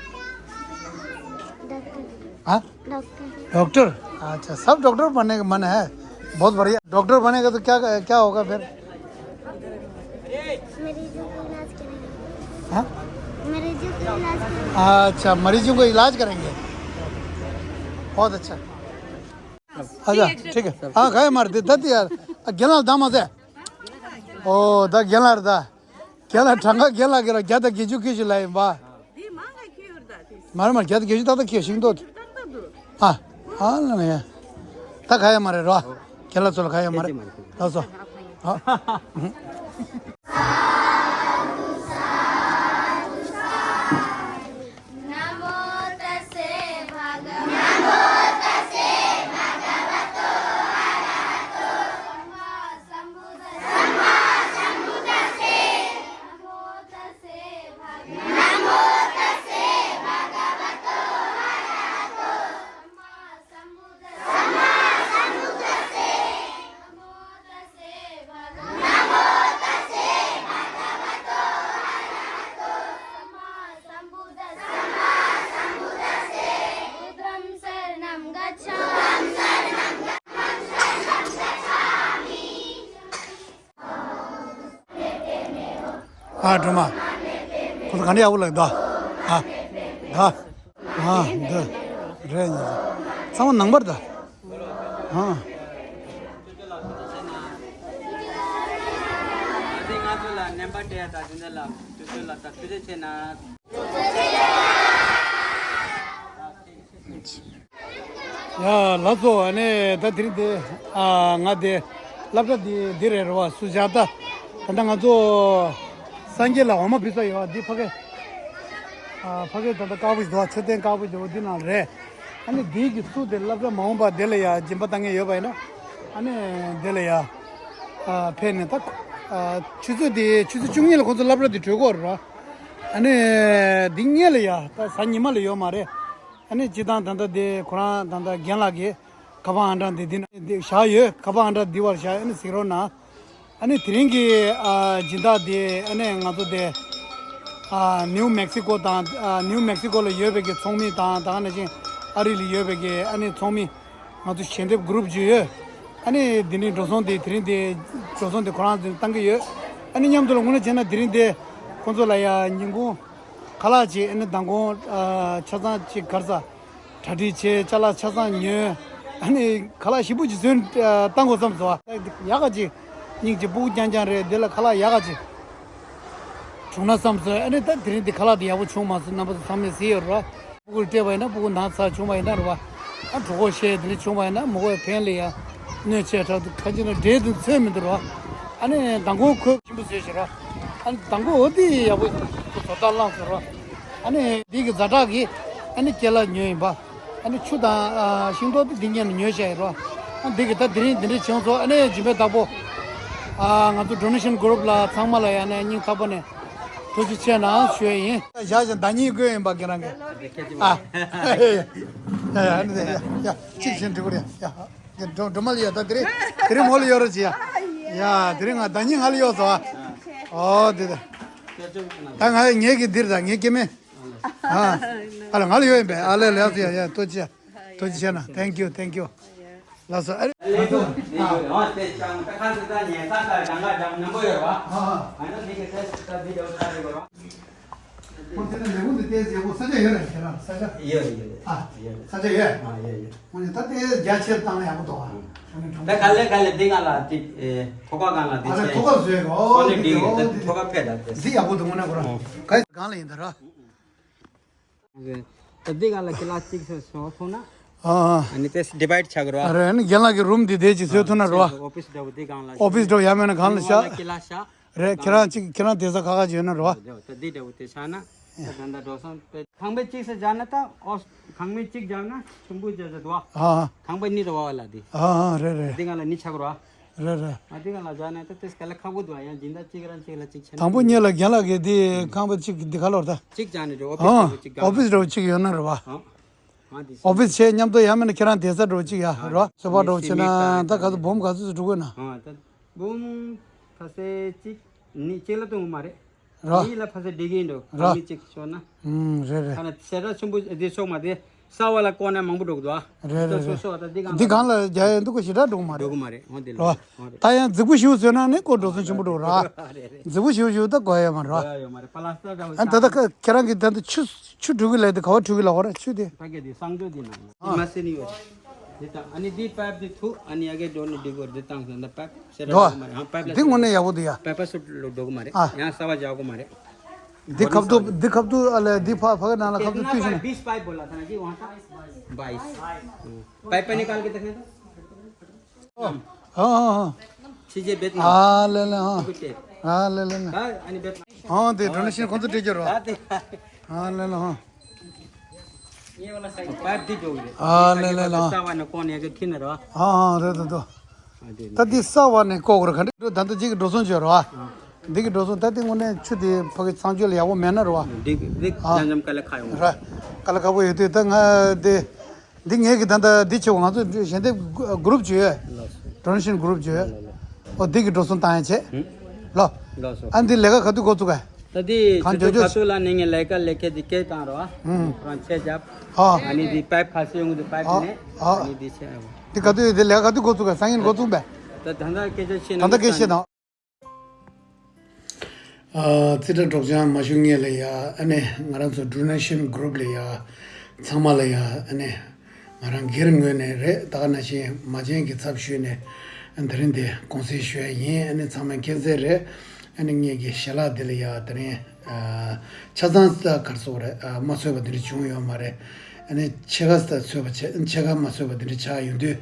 डॉक्टर। हाँ? डॉक्टर। डॉक्टर? अच्छा, सब डॉक्टर बनने का मन है, बहुत बढ़िया। डॉक्टर बनेगा तो क्या, क्या होगा फिर? मरीजों का इलाज करेंगे। हाँ? मरीजों का इलाज करेंगे। अच्छा, मरीजों को इलाज करेंगे, बहुत अच्छा। अच्छा, ठीक है। हाँ, खाए मार दे, दत यार। गेला दामा से। ओ, द गेला दा। गेला ठंगा गेला गेला, क्या द गिजु गिजु लाई बा। मार मार, क्या द गिजु ता तो क्या सिंह दो। हाँ, हाँ, ना नहीं। ता खाया मारे रो। गेला चल खाया मारे। ला सो। हाँ। नमो तस्से भगवतो। नमो तस्से भगवतो अरहतो सम्मा सम्बुद्ध सम्मा सम्बुद्धस्से। नमो तस्से भगवतो। नमो तस्से भगवतो अरहतो सम्मा सम्बुद्ध सम्मा सम्बुद्धस्से। नमो तस्से भगवतो। नमो तस्से भगवतो अरहतो सम्मा सम्बुद्ध सम्मा सम्बुद्धस्से। बुद्धं शरणं गच्छामि। ཨ་སྒྲོལ་མ། ཁོ་ཚོ་ག་འདྲ་ཡག་པོ་ལ་འདུག་ཨ། ཨ། ཨ། འདི། རེད། ཚང་མ་ནང་པར་ད། ཨ། ང་ཚོ་ལ་ནན་པར་སྤྲད་ཡ་དང་དེ་འདྲ་ལ་དུས་ཚོད་ལ་ད་ཐུགས་རྗེ་ཆེ་གནང་། ཡ་ལགས་སོ། ཨ་ནི་ད་དེ་རིང་དེ་ཨ་ང་དེ་སློབ་གྲྭ་འདི་འདི་རེད་རེད་བ། སུ་ཇཱ་ཏ། ད་ལྟ་ང་ཚོ་སངས་རྒྱས་ལ་འོ་མ་ཕུལ་ས་ཡོད་བ། འདི་ཕ་གི་ཨ་ཕ་གི་ད་ལྟ་དཀར་པོ་ཞིག་འདུག་མཆོད་རྟེན་དཀར་པོ་ཞིག་འདུག་འདི་ནང་རེད། ཨ་ནི་འདི་གི་ཚུལ་དེ་སློབ་གྲྭ་མ་འོངས་པ་དེ་ལ་ཡ་སྦྱིན་པ་བཏང་མཁན་ཡོད་པ་ཡིན་ན། ཨ་ནི་དེ་ལ་ཡ་ཨ་ཕེབས་ནས་ད་ཨ་ཆུ་ཚོད་དེ་ཆུ་ཚོད་བཅུ་གཉིས་ལ་ཁོང་ཚོ་སློབ་གྲྭ་དེ་གྲོལ་གི་ཡོད་རེད་ར། ཨ་ནི་འདི་སྔོན་ལ་ཡ་ད་གཟའ་ཉི་མ་ལ་ཡོད་མ་རེད། ཨ་ནི་སྤྱིར་བཏང་ད་ལྟ་དེ་ཁོ་རང་ད་ལྟ་རྒན་ལགས་ཀྱིས་ཁ་པར་ཨང་གྲངས་དེ་འདི་ན་འདི་བཞག་ཡོད། ཁ་པར་ཨང་གྲངས་འདི་བར་བཞག་ཡོད། ཨ་ནི་གཟིགས་རོགས་གནང་། ཨ་ནི་དེ་རིང་གི་ཨ་སྦྱིན་བདག་དེ་ཨ་ནི་ང་ཚོ་དེ་ཨ་ནིའུ་མེག་སི་ཀོ་དང་ཨ་ནིའུ་མེག་སི་ཀོ་ལ་ཡོད་པའི་གི་ཚོགས་མི་དང་ད་ག་ནང་བཞིན་ཨ་རི་ལ་ཡོད་པའི་གི་ཨ་ནི་ཚོགས་མི། ང་ཚོ་ཞལ་འདེབས་གུ་རུབ་ཅིག་ཡོད། ཨ་ནི་འདི་ནི་འགྲོ་སོང་དེ་དེ་རིང་དེ་འགྲོ་སོང་དེ་ཁོ་རང་ཚོས་བཏང་གི་ཡོད། ཨ་ནི་མཉམ་དུ་ལ་དངོས་གནས་བྱས་ན་དེ་རིང་དེ་ཁོང་ཚོ་ལ་ཡ་ཉིན་གུང་ཁ་ལག་ཅིག་ཨ་ནི་མདང་དགོང་ཨ་ཆ་ཚང་ཅིག་གར་ས་གྲ་སྒྲིག་བྱས། ཅ་ལག་ཆ་ཚང་ཉོས། ཨ་ནི་ཁ་ལག་ཞིམ་པོ་ཅིག་བཟོས་ཨ་བཏང་དགོས་བསམ་སོང་། ཡག་ག་ཅིག་སྙིང་ཅིག་སྤུ་གུ་རྐྱང་རྐྱང་རེད། འདི་ལ་ཁ་ལག་ཡག་ག་ཅིག་བྱུང་ན་བསམ་སོང་། ཨ་ནི་ད་དེ་རིང་འདི་ཁ་ལག་འདི་ཡག་པོ་བྱུང་མ་སོང་། རྣམ་པ་ཚོ་ཚང་མས་གཟིགས་ཡོད་རེད་བ། སྤུ་གུར་སྤྲད་པ་ཡིན་ན་སྤུ་གུ་ནང་ཚ་བྱུང་བ་ཡིན་ན་རེད་བ། ཨ་གྲོད་ཁོག་བཤལ་དེ་འདྲ་བྱུང་བ་ཡིན་ན་མི་དགོས་ཕན་ལ་ཡ་གནོད་བྱས་དྲག་ཏུ་ཁ་ཅིག་ན་འབྲས་དེ་འཚོལ་མི་འདུག་རེད་བ། ཨ་ནི་མདང་དགོང་ཁོས་ཞིམ་པོ་བཟོས་ཤག་ར། ཨ་ནི་མདང་དགོང་འོ་དེ་ཡག་པོ་བཟོ་ལྟ་བླངས་སོང་ར། ཨ་ནི་འདི་གི་ཛ་དྲག་གི་ཨ་ནི་ཀེ་ལ་ཉོས་ཡིན་པ། ཨ་ནི་ཆུ་དང་ཨ་ཤིང་ཏོག་དེ་འདི་ཉན་ནས་ཉོས་བཞག་ཡིན་ར། ཨ་འདི་གི་ད་དེ་རིང་འདི་འདྲ་བྱུང་སོང་། ཨ་ནི་སྦྱིན་པའི་བདག་པོ་ཨ་ང་ཚོ་ཌོ་ནེ་ཤན་གུ་རུབ་ལ་ཚང་མ་ལ་ཡ་ནས་སྙིང་ཐག་པ་ནས་ཐུགས་རྗེ་ཆེ་གནང་ཞུ་ཡ་ཡིན། བཞག་བཞག་ཟླ་ཉིན་དགོས་ཡིན་པ་ཁྱེད་རང་གི་ཨ། ཡ་ཡ་ཨ་ནི་ཡ་ཡ་གཅིག་བྱས་འགྲིག་གི་རེད་ཡ། འགྲོ་འགྲོ་མ་ལ་ཡོད་ད། དེ་རིང་དེ་རིང་མོ་ལ་ཡོད་རོགས་བྱེད་ཡ། ཡ་དེ་རིང་ང་ཟླ་ཉིན་ང་ལ་ཡོད་སོང་ཨ། ཨོ་དེ་ད། ད་ང་ངེད་ཀྱི་འདིར་ད་ངེད་སྐྱེ་དམན། ཨ་ཨ་ལ་ང་ལ་ཡོད་ཡིན་པས། ཨ་ལས་ལས་སུ་ཡ་ཡ་ཐུགས་རྗེ་ཆེ། ཐུགས་རྗེ་ཆེ་གནང་། Thank you, thank you། ལགས་སོ། ཨ་རེ། ལགས་སོ། ཨ་ཨ་ཨ་ཨ། ཁོང་ཚོ་ནས་ལས་ཁུངས་འདི་ལྟས་ཟེར་ཡག་པོ་ས་ཆ་ཡོད་རེད། ཁྱེད་རང་ས་ཆ། ཡོད་ཡོད། ཨ། ཡོད། ས་ཆ་ཡོད། ཨ་ཡོད་ཡོད། འོ་ནི་ད་ལྟའི་རྒྱ་ཆེར་བཏང་ན་ཡག་པོ་འདུག་ཨ། ཨ་ནི་གྲོང་ད་ག་ལེ་ག་ལེ་འདི་ང་ལ་ཅིག་ཨེ་ཐོག་ཁ་སྒང་ལ་འདི་ཨ་ལེ་ཆེ། ཐོག་ཁ་བཟོས་གོ། ཨོ་འདི་འདི་འོ་འདི་ཐོག་ཁ་ཕེ་ད་དེ། འདི་ཡག་པོ་འདུག་དངོས་གནས་ཁོ་རང་། ཨོ། ག་སྒང་ལ་ཡིན་ད་ར། ད་འདི་ག་ལ་ཀི་ལ་གཅིག་ཟེར་སོ་ཐོང་ན། ཨ་ཨ། ཨ་ནི་དེ་ཌི་བའིཌ་ཆགས་ཀྱི་རོ། ཨ་རེ་ཨ་ནི་རྒན་ལགས་ཀྱི་རུམ་འདི་དེ་ཅིག་བཟོས་ཐུབ་ན་རོ། ཨོ་ཕི་སི་འདྲ་བོ་འདི་སྒང་ལ། ཨོ་ཕི་སི་འདྲ་བོ་ཡ་མེད་ན་གང་ལ་བཞག་ཀི་ལ་བཞག་རེད། ཁྱེད་རང་གཅིག་ཁྱེད་རང་བསྡད་ས་ཁ་ཁ་ཅིག་ཡོད་ན་རོ། ད་འདི་འདྲ་བོ་དེ་ཆགས་ན། ད་ད་འགྲོ་སོང་པས། ཁང་པ་གཅིག་སེ་བཞག་ན་ད་ཨོ། ཁང་པ་གཅིག་བཞག་ན་ཆུང་པོ་བྱས་ཟེར་འདུག་ཨ། ཨ་ཨ། ཁང་པ་གཉིས་རེད་བ་ལ་དེ། ཨ་ཨ་རེད་རེད། འདི་ག་ལ་གཉིས་ཆགས་རོ། རེད་རེད། ཨ་འདི་ག་ལ་བཞག་ན་ད་དེ་ག་ལ་ཁག་པོ་འདུག་ཨ། ཡང་སྦྱིན་བདག་གཅིག་རང་གཅིག་ལ་གཅིག་བྱས་ན། དང་པོ་གཉིས་ལ་རྒན་ལགས་ཀྱིས་འདི་ཁང་པ་གཅིག་འདི་ག་ལོར་ད། གཅིག་བཞག་ནས་འགྲོ། ཨོ་ཨ་ཕིས་གཅིག་བཞག་ཨོ་ཕིས་འདྲ་བོ་གཅིག་ཡོད་ན་རེད་བ། ཨ། ཨ་འདི་ཨོ་ཕིས་བྱས་མཉམ་དུ་ཡང་མིན་ན་ཁྱེད་རང་བསྡད་ས་འདྲ་བོ་གཅིག་ཡ་རེད་བ། ཚོད་དཔག་འདྲ་བོ་བྱས་ན་ད་ག་ཚོད་འབུམ་ག་ཚོད་ཚོད་འགྲོ་དགོས་ན། ཨ་ད་འབུམ་ཁ་ཤས་གཅིག་ནི་གཅིག་ལ་གཏོང་གི་མ་རེད། ར། ཡིན་ལ་ཕ་སེ་འགྲིག་གི་འདུག་ར། མི་གཅིག་ཤོར་ན། ཨུམ་རེད་རེད། ཁ་ན་ཞེ་དྲག་ཆེན་པོ་འདི་ཤོག་མ་དེ་ས་བ་ལ་བཀོག་ན་མང་པོ་འགྲོ་གི་འདུག་ཨ། རེད་རེད་སོ་རེད། སོ་ད་འདི་གང་འདི་གང་ལ་རྒྱ་ཡན་འདུག་གོ་ཞེ་དྲག་འགྲོ་གི་མ་རེད། འགྲོ་གི་མ་རེད། འོ་དེ་ལ། ར། འོ་དེ་ད་ཡང་རྫིག་པོ་ཞིག་བཟོས་ན་ནི་ཀོ་འགྲོ་སོང་ཆེན་པོ་འགྲོ་ར། རེད་རེད། རྫིག་པོ་ཞིག་བཟོས་ད་གོ་ཡ་མ་ར། གོ་ཡ་ཡོད་མ་རེད་པ་ལ་ས་འདྲ་བོ་ཨ་ད་ད་ཁ་ཁྱེད་རང་གི་ད་ད་ཆུ་ཆུ་འགྲོ་གི་ལས་དེ་ག་བ་འགྲོ་གི་ལ་འོ་ར་ཆུ་དེ། ཕ་གི་དེ་གསང་སྤྱོད་དེ་ནང་ཨ། མ་སེ་ནི་ཡོད། འདི་དང་ཨ་ནི་འདི་པའིབ་འདི་ཐུག་ཨ་ནི་ཡ་གི་འགྲོ་ནི་འདི་གོ་འདི་བཏང་སོང་ད་པའིབ་ཤེ་ར་འགྲོ། འགྲོ་གི་མ་རེད་ཨང་པའིབ་ལ་འདི་དངོས་གནས་ཡག་པོ་འདུག་ཡ། པའིབ་པ་སུ་ལོ་འགྲོ་གི་མ་རེད་ཨ། ཡང་ས་བ་བཞག་གོ་མ་རེད། འདི་ཁབ་ཏུ་འདི་ཁབ་ཏུ་ཨ་ལས་འདི་ཕ་ཕ་གི་ནང་ལ་ཁབ་ཏུ་བཏུས་ཤིང་། बीस पाइप बोला था ना जी वहाँ का। बाईस। पाइप पे निकाल के देखने तो। हाँ हाँ हाँ। चीजें बेच लो। हाँ ले ले हाँ। कुछ है। हाँ ले ले ना। हाँ यानी बेच। हाँ दे डोनेशन कौन सा टीचर हो? हाँ दे। हाँ ले लो हाँ। ये वाला साइड पाइप दी जो है। हाँ ले ले लो हाँ। सावा ने कौन है कि थिन रहा। हाँ हाँ दे दे दो। ད་འདི་ས་བ་ནས་ཀོག་ར་ག་འདྲ་ད་ལྟ་གཅིག་གི་འགྲོ་སོང་བྱོས་ར། འདི་གི་འགྲོ་སོང་ད་ལྟ་དངོས་གནས་ཆུ་དེ་ཕ་གི་གཙང་སྤྱོད་ལ་ཡག་པོ་མེད་ན་ར་བ། འདི་འདི་ཨ། འཇམ་འཇམ་དཀའ་ལས་ཁག་ཡོང་། ར། དཀའ་ལས་ཁག་པོ་ཡོད་དུས་ད་ང་འདི་འདི་ངས་གི་ད་ལྟ་འདི་ཆེ་བ་ང་ཚོ་གཞན་དེ་གུ་རུབ་བྱོས། ལགས་སོ། ཌོ་ནེ་ཤན་གུ་རུབ་བྱོས། ལགས་ལགས། ཨོ་འདི་གི་འགྲོ་སོང་བཏང་ཡ་བྱས། ལོ། ལགས་སོ། ཨ་འདི་ལས་ཀ་ག་དུས་འགོ་བཙུགས་ག་ད་དེ་ཁང་ཆེ་ཆུ་ཁ་ཐུག་ལ་ནས་ངས་ལས་ཀ་ལས་ཁེ་དེ་སྐད་བཏང་རོགས་ཨ། ཁོ་རང་ཆས་རྒྱབ། ཨ། ཨ་ནི་དེ་པའིབ་ཁ་སེ་ཡོང་གི་དེ་པའིབ་དེ་ནས་ཨ་ནི་དེ་ཆས་ཡོང་། དེ་ག་དུས་དེ་ལས་ཀ་ག་དུས་འགོ་བཙུགས་ག་སང་ཉིན་འགོ་བཙུགས་པས། ད་ད་ལྟ་སྐད་ཆ་བཤད་ན་ད་ལྟ་སྐད་བཤད་དང་། ཨ་རྩིས་ཁྲ་སྒྲོག་སྦྱང་མ་ཞུ་ངེས་ལ་ཡ་ཨ་ནི་ང་རང་ཚོ་ཌོ་ནེ་ཤན་གུ་རུབ་ལ་ཡ་ཚང་མ་ལ་ཡ་ཨ་ནི། ང་རང་སྒེར་ངོས་ནས་རེད་ད་ག་ནང་བཞིན་མ་བྱན་གྱི་ཚབ་ཞུས་ནས་དེ་རིང་འདི་དགོངས་སེལ་ཞུ་ཡ་ཡིན། ཨ་ནི་ཚང་མས་མཁྱེན་གསལ་རེད། ཨ་ནི་ངེད་ཀྱི་ཞལ་ལག་འདི་ལ་ཡ་དེ་རིང་ཆ་ཚང་ས་གར་སོགས་རེད་མ་ཚོས་པ་འདི་འདྲ་བྱུང་ཡོད་མ་རེད། ཨ་ནི་ཕྱེད་ཀ་ས་ཚོས་པ་བྱས་ཕྱེད་ཀ་མ་ཚོས་པ་འདི་འདྲ་ཆགས་ཡོང་དུས་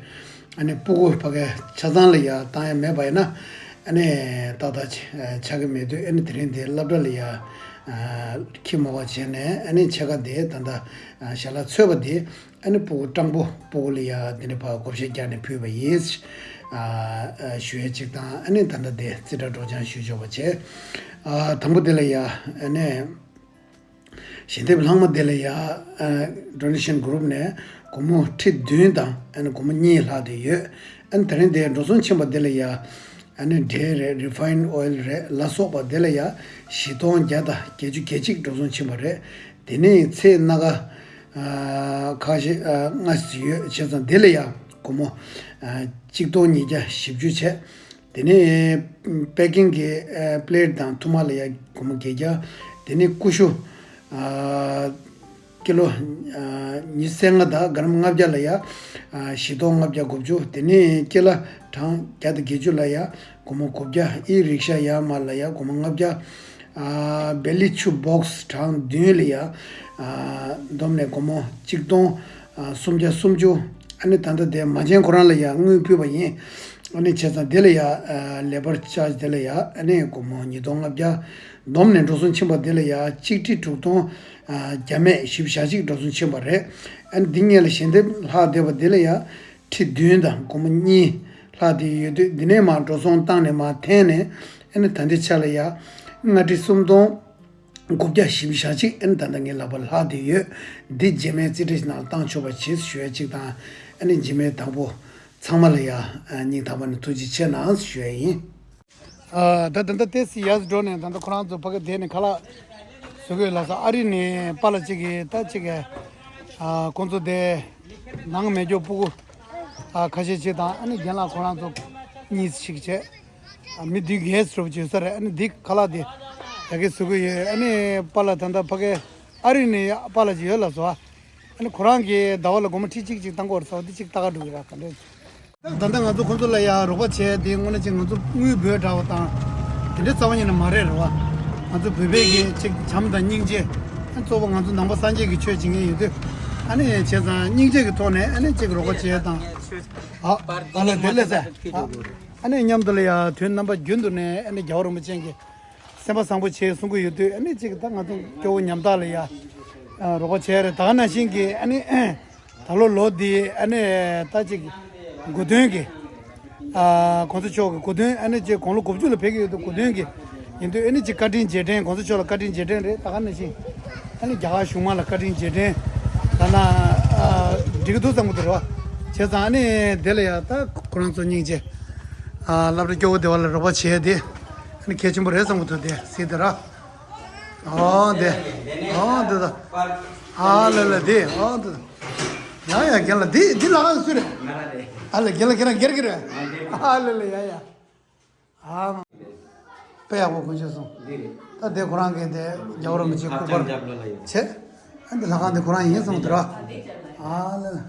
ཨ་ནི་སྤུ་གུ་ཕ་གའི་ཆ་ཚང་ལ་ཡ་བཏང་ཡ་མེད་པ་ཡིན་ན་ཨ་ནི་ཏག་ཏག་ཆགས་ཀྱི་མེད་དུས་ཨ་ནི་དེ་རིང་འདི་སློབ་གྲྭ་ལ་ཡ་ཁྱི་མོ་བ་བྱས་ནས་ཨ་ནི་ཕྱེད་ཀ་འདི་ད་ལྟ་ཞལ་ལག་ཚོས་པ་འདི། ཨ་ནི་སྤུ་གུ་སྤྲང་པོ་སྤུ་གུ་ལ་ཡ་འདི་འདྲ་ཕར་བགོ་བཤའ་རྒྱག་ནས་ཕུལ་བ་ཡིན། ཨ་ཨ་ཞུ་ཡ་གཅིག་དང་ཨ་ནི་ད་ལྟ་དེ་རྩིས་ཁྲ་སྒྲོག་སྦྱང་ཞུ་ཆོག་པ་བྱས། ཨ་དང་པོ་དེ་ལ་ཡ་ཨ་ནི་ཞལ་འདེབས་ལྷག་མ་དེ་ལ་ཡ་ཨ་ཌོ་ནེ་ཤན་གུ་རུབ་ནས་སྒོར་མོ་ཁྲི་བདུན་དང་ཨ་ནི་སྒོར་མོ་གཉིས་ལྷག་དེ་ཡོད། ཨ་ནི་དེ་རིང་དེ་འགྲོ་སོང་ཕྱིན་པ་དེ་ལ་ཡ་ཨ་ནི་འབྲས་རེད་རི་ཕ་ཡིན་ཨོ་ཡིལ་རེད་ལ་སོགས་པ་དེ་ལ་ཡ་བཞི་སྟོང་བརྒྱ་དང་བརྒྱད་ཅུ་གྱ་གཅིག་འགྲོ་སོང་ཕྱིན་པ་རེད། དེ་ནས་ཚེས་སྣ་ཁ་ཨ་ཁ་ཤས་ཨ་ལྔ་ཙམ་ཡོད་བྱས་ཙང་དེ་ལ་ཡང་སྒོར་མོ་ཨ་གཅིག་སྟོང་ཉིས་བརྒྱ་བཞི་བཅུ་བྱས། དེ་ནས་པེ་ཀིང་གི་ཨ་པི་ལེ་ཊི་དང་ཐུར་མ་ལ་ཡང་སྒོར་མོ་བརྒྱད་བརྒྱ། དེ་ནས་ཀུ་ཤུ་ཨ་ཀི་ལོ་ཨ་ཉི་ཤུ་རྩ་ལྔ་དང་ག་རམ་ལྔ་བརྒྱ་ལ་ཡང་ཨ་བཞི་སྟོང་ལྔ་བརྒྱ་དགུ་བཅུ། དེ་ནས་ཀི་ལ་གྲངས་བརྒྱ་དང་བརྒྱད་ཅུ་ལ་ཡང་སྒོར་མོ་དགུ་བརྒྱ། ཨི་རིག་ཤ་ཡར་མར་ལ་ཡང་སྒོར་མོ་ལྔ་བརྒྱ། ཨ་བེ་ལི་ཆུ་བོག་སི་གྲངས་བདུན་ལ་ཡ་ཨ་བསྡོམས་ནས་སྒོར་མོ་གཅིག་སྟོང་ཨ་སུམ་བརྒྱ་སུམ་ཅུ། ཨ་ནི་ད་ལྟ་དེ་མ་བྱན་ཁོ་རང་ལ་ཡ་དངུལ་ཕུལ་བ་ཡིན། ཨ་ནི་བྱས་ཙང་དེ་ལ་ཡ་ཨ་ལེ་བར་ཅར་ཇི་དེ་ལ་ཡ་ཨ་ནི་སྒོར་མོ་ཉིས་སྟོང་ལྔ་བརྒྱ། བསྡོམས་ནས་འགྲོ་སོང་ཕྱིན་པ་དེ་ལ་ཡ་གཅིག་ཁྲི་དྲུག་སྟོང་ཨ་བརྒྱ་མེད་བཞི་བཅུ་ཞེ་གཅིག་འགྲོ་སོང་ཕྱིན་པ་རེད། ཨ་ནི་འདི་གཉིས་ལ་ཞལ་འདེབས་ལྷག་བསྡད་པ་དེ་ལ་ཡ། ཁྲི་བདུན་དང་སྒོར་མོ་གཉིས་ལྷག་དེ་ཡོད་དུས་འདི་ནས་མར་འགྲོ་སོང་བཏང་ནས་མར་འཐེན་ནས་ཨ་ནི་ད་ལྟའི་ཆ་ལ་ཡ་ལྔ་ཁྲི་སུམ་སྟོང་དགུ་བརྒྱ་བཞི་བཅུ་ཞེ་གཅིག་ཨ་ནི་ད་ལྟ་ངའི་ལག་པར་ལྷག་བསྡད་ཡོད། འདི་རྗེས་མའི་རྩིས་ཁྲ་ནང་བཏང་ཆོག་པ་བྱེད་ཞུ་ཡ་གཅིག་དང་ཨ་ནི་རྗེས་མའི་དང་པོ་ཚང་མ་ལ་ཡ་སྙིང་ཐག་པ་ནས་ཐུགས་རྗེ་ཆེ་གནང་ཞུ་ཡ་ཡིན། ཨ་ད་ད་ལྟ་ཏེ་སི་ཡར་འགྲོ་ནས་ད་ལྟ་ཁོ་རང་ཚོ་ཕ་གི་བསྡད་ནས་ཁ་ལག་བཟོ་གི་ཡོད་ལབ་སོང་། ཨ་རི་ནས་པཱ་ལགས་གཅིག་གིས་ད་གཅིག་གིས་ཨ་ཁོང་ཚོ་དེ་ནང་མེ་སྒྱོགས་སྤུ་གུ་ཨ་ཁ་ཤས་གཅིག་དང་ཨ་ནི་རྒན་ལགས་ཁོ་རང་ཚོ་གཉིས་གཅིག་བྱས། ཨ་མི་བདུན་བརྒྱད་ཙམ་བྱུང་ས་རེད། ཨ་ནི་འདི་ཁ་ལག་དེ་ཡ་གི་བཟོ་གི་ཡོད། ཨ་ནི་པཱ་ལགས་ད་ལྟ་ཕ་གི་ཨ་རི་ནས་པཱ་ལགས་གཅིག་ཡོད་ལབ་སོང་། ཨ་ནི་ཁོ་རང་གིས་ཟླ་བ་ལ་སྒོར་མོ་ཁྲི་གཅིག་གཅིག་བཏང་གི་ཡོད་རེད་ཟེར་བ་འདི་གཅིག་ལྟ་ག་འགྲོ་གི་རེད་ག་འདྲ། ད་ལྟ་ང་ཚོ་ཁོང་ཚོ་ལ་ཡ་རོགས་པ་བྱས་དེ་དངོས་གནས་ཅིག་ང་ཚོ་དངུལ་འབོལ་འདྲ་བ་དང་དེ་འདྲའི་རྩ་བ་ཉིད་ནས་མ་རེད་རེད་བ། ང་ཚོ་བོད་པའི་གི་ཅིག་བྱམས་དང་སྙིང་རྗེ། ཨ་གཙོ་བོ་ང་ཚོ་ནང་པ་སངས་རྒྱས་ཀྱི་ཆོས་བྱེད་མཁན་ཡིན་དུས་ཨ་ནི་བྱས་ཙང་སྙིང་རྗེ་གི་ཐོག་ནས་ཨ་ནི་ཅིག་རོགས་པ་བྱས་དང་། ཨ་ཨ་ལ་དེ་ལས་ཟེར། ཨ་ནི་མཉམ་དུ་ལ་ཡ་དོན་རྣམ་པ་རྒྱུན་དུ་ནས་ཨ་ནི་རྒྱལ་བ་རིན་པོ་ཆེ་གི་ སེམས་པ་བཟང་པོ་བྱས་གསུང་གི་ཡོད་དུས། ཨ་ནི་གཅིག་ད་ང་ཚོ་སྐྱོ་བོ་ཉམ་ཐག་ལ་ཡ་རོགས་པ་བྱས་རེད། ད་ག་ནང་བཞིན་གྱི་ཨ་ནི་ད་ལོ་ལོ་འདི་ཨ་ནི་ད་གཅིག་དགུང་སྟོན་གྱི་ཨ་གོང་ས་མཆོག་གི་དགུང་སྟོན། ཨ་ནི་གཅིག་དགུང་ལོ་དགུ་བཅུ་ལ་ཕེབས་ཀྱི་ཡོད་དུས་དགུང་སྟོན་གྱི་ཡིན་དུས། ཨ་ནི་གཅིག་བཀའ་དྲིན་རྗེས་དྲན། གོང་ས་མཆོག་ལ་བཀའ་དྲིན་རྗེས་དྲན་རེད། ད་ག་ནང་བཞིན་ཨ་ནི་རྒྱ་གར་གཞུང་མང་ལ་བཀའ་དྲིན་རྗེས་དྲན་ད་ན་ཨ་འགྲིག་གི་འདུག་བསམ་གྱི་འདུག་རོ། བྱས་ཙང་ཨ་ནི་དེ་ལ་ཡ་ད་ཁོ་རང་ཚོ་སྙིང་རྗེ། ཨ་སློབ་གྲྭ་སྐྱོ་བོ་སྡེ་བ་ལ་རོགས་པ་བྱས་ཏེ། ཨ་ནི་གལ་ཆེན་པོ་རེད་བསམ་གྱི་འདུག་དེ་སྲིད་དེ་ར། ཨོ་དེ། ཨོ་དེ་ད། ཨ་ལེ་ལེ་དེ། ཨོ་དེ། ཡ་ཡ་རྒན་ལགས་དེ་འདི་ལ་ག་སུ་རེད། ང་ར་རེད། ཨ་ལེ་རྒན་ལགས་ཁྱེད་རང་སྒེར་གྱི་རེད། ཨ་ལེ་ལེ་ཡ་ཡ། ཨ་དཔེ་ཡག་པོ་དཀོན་མཆོག་གསུམ། འདི་རེད། ད་དེ་ཁོ་རང་གི་དེ་རྒྱལ་བ་རིན་པོ་ཆེ་སྐུ་པར་བྱས། ཨ་འདི་ལྷ་ཁང་དེ་ཁོ་རང་ཡིན་གསུངས་འདུག་ར། ཨ་ལེ་ལེ།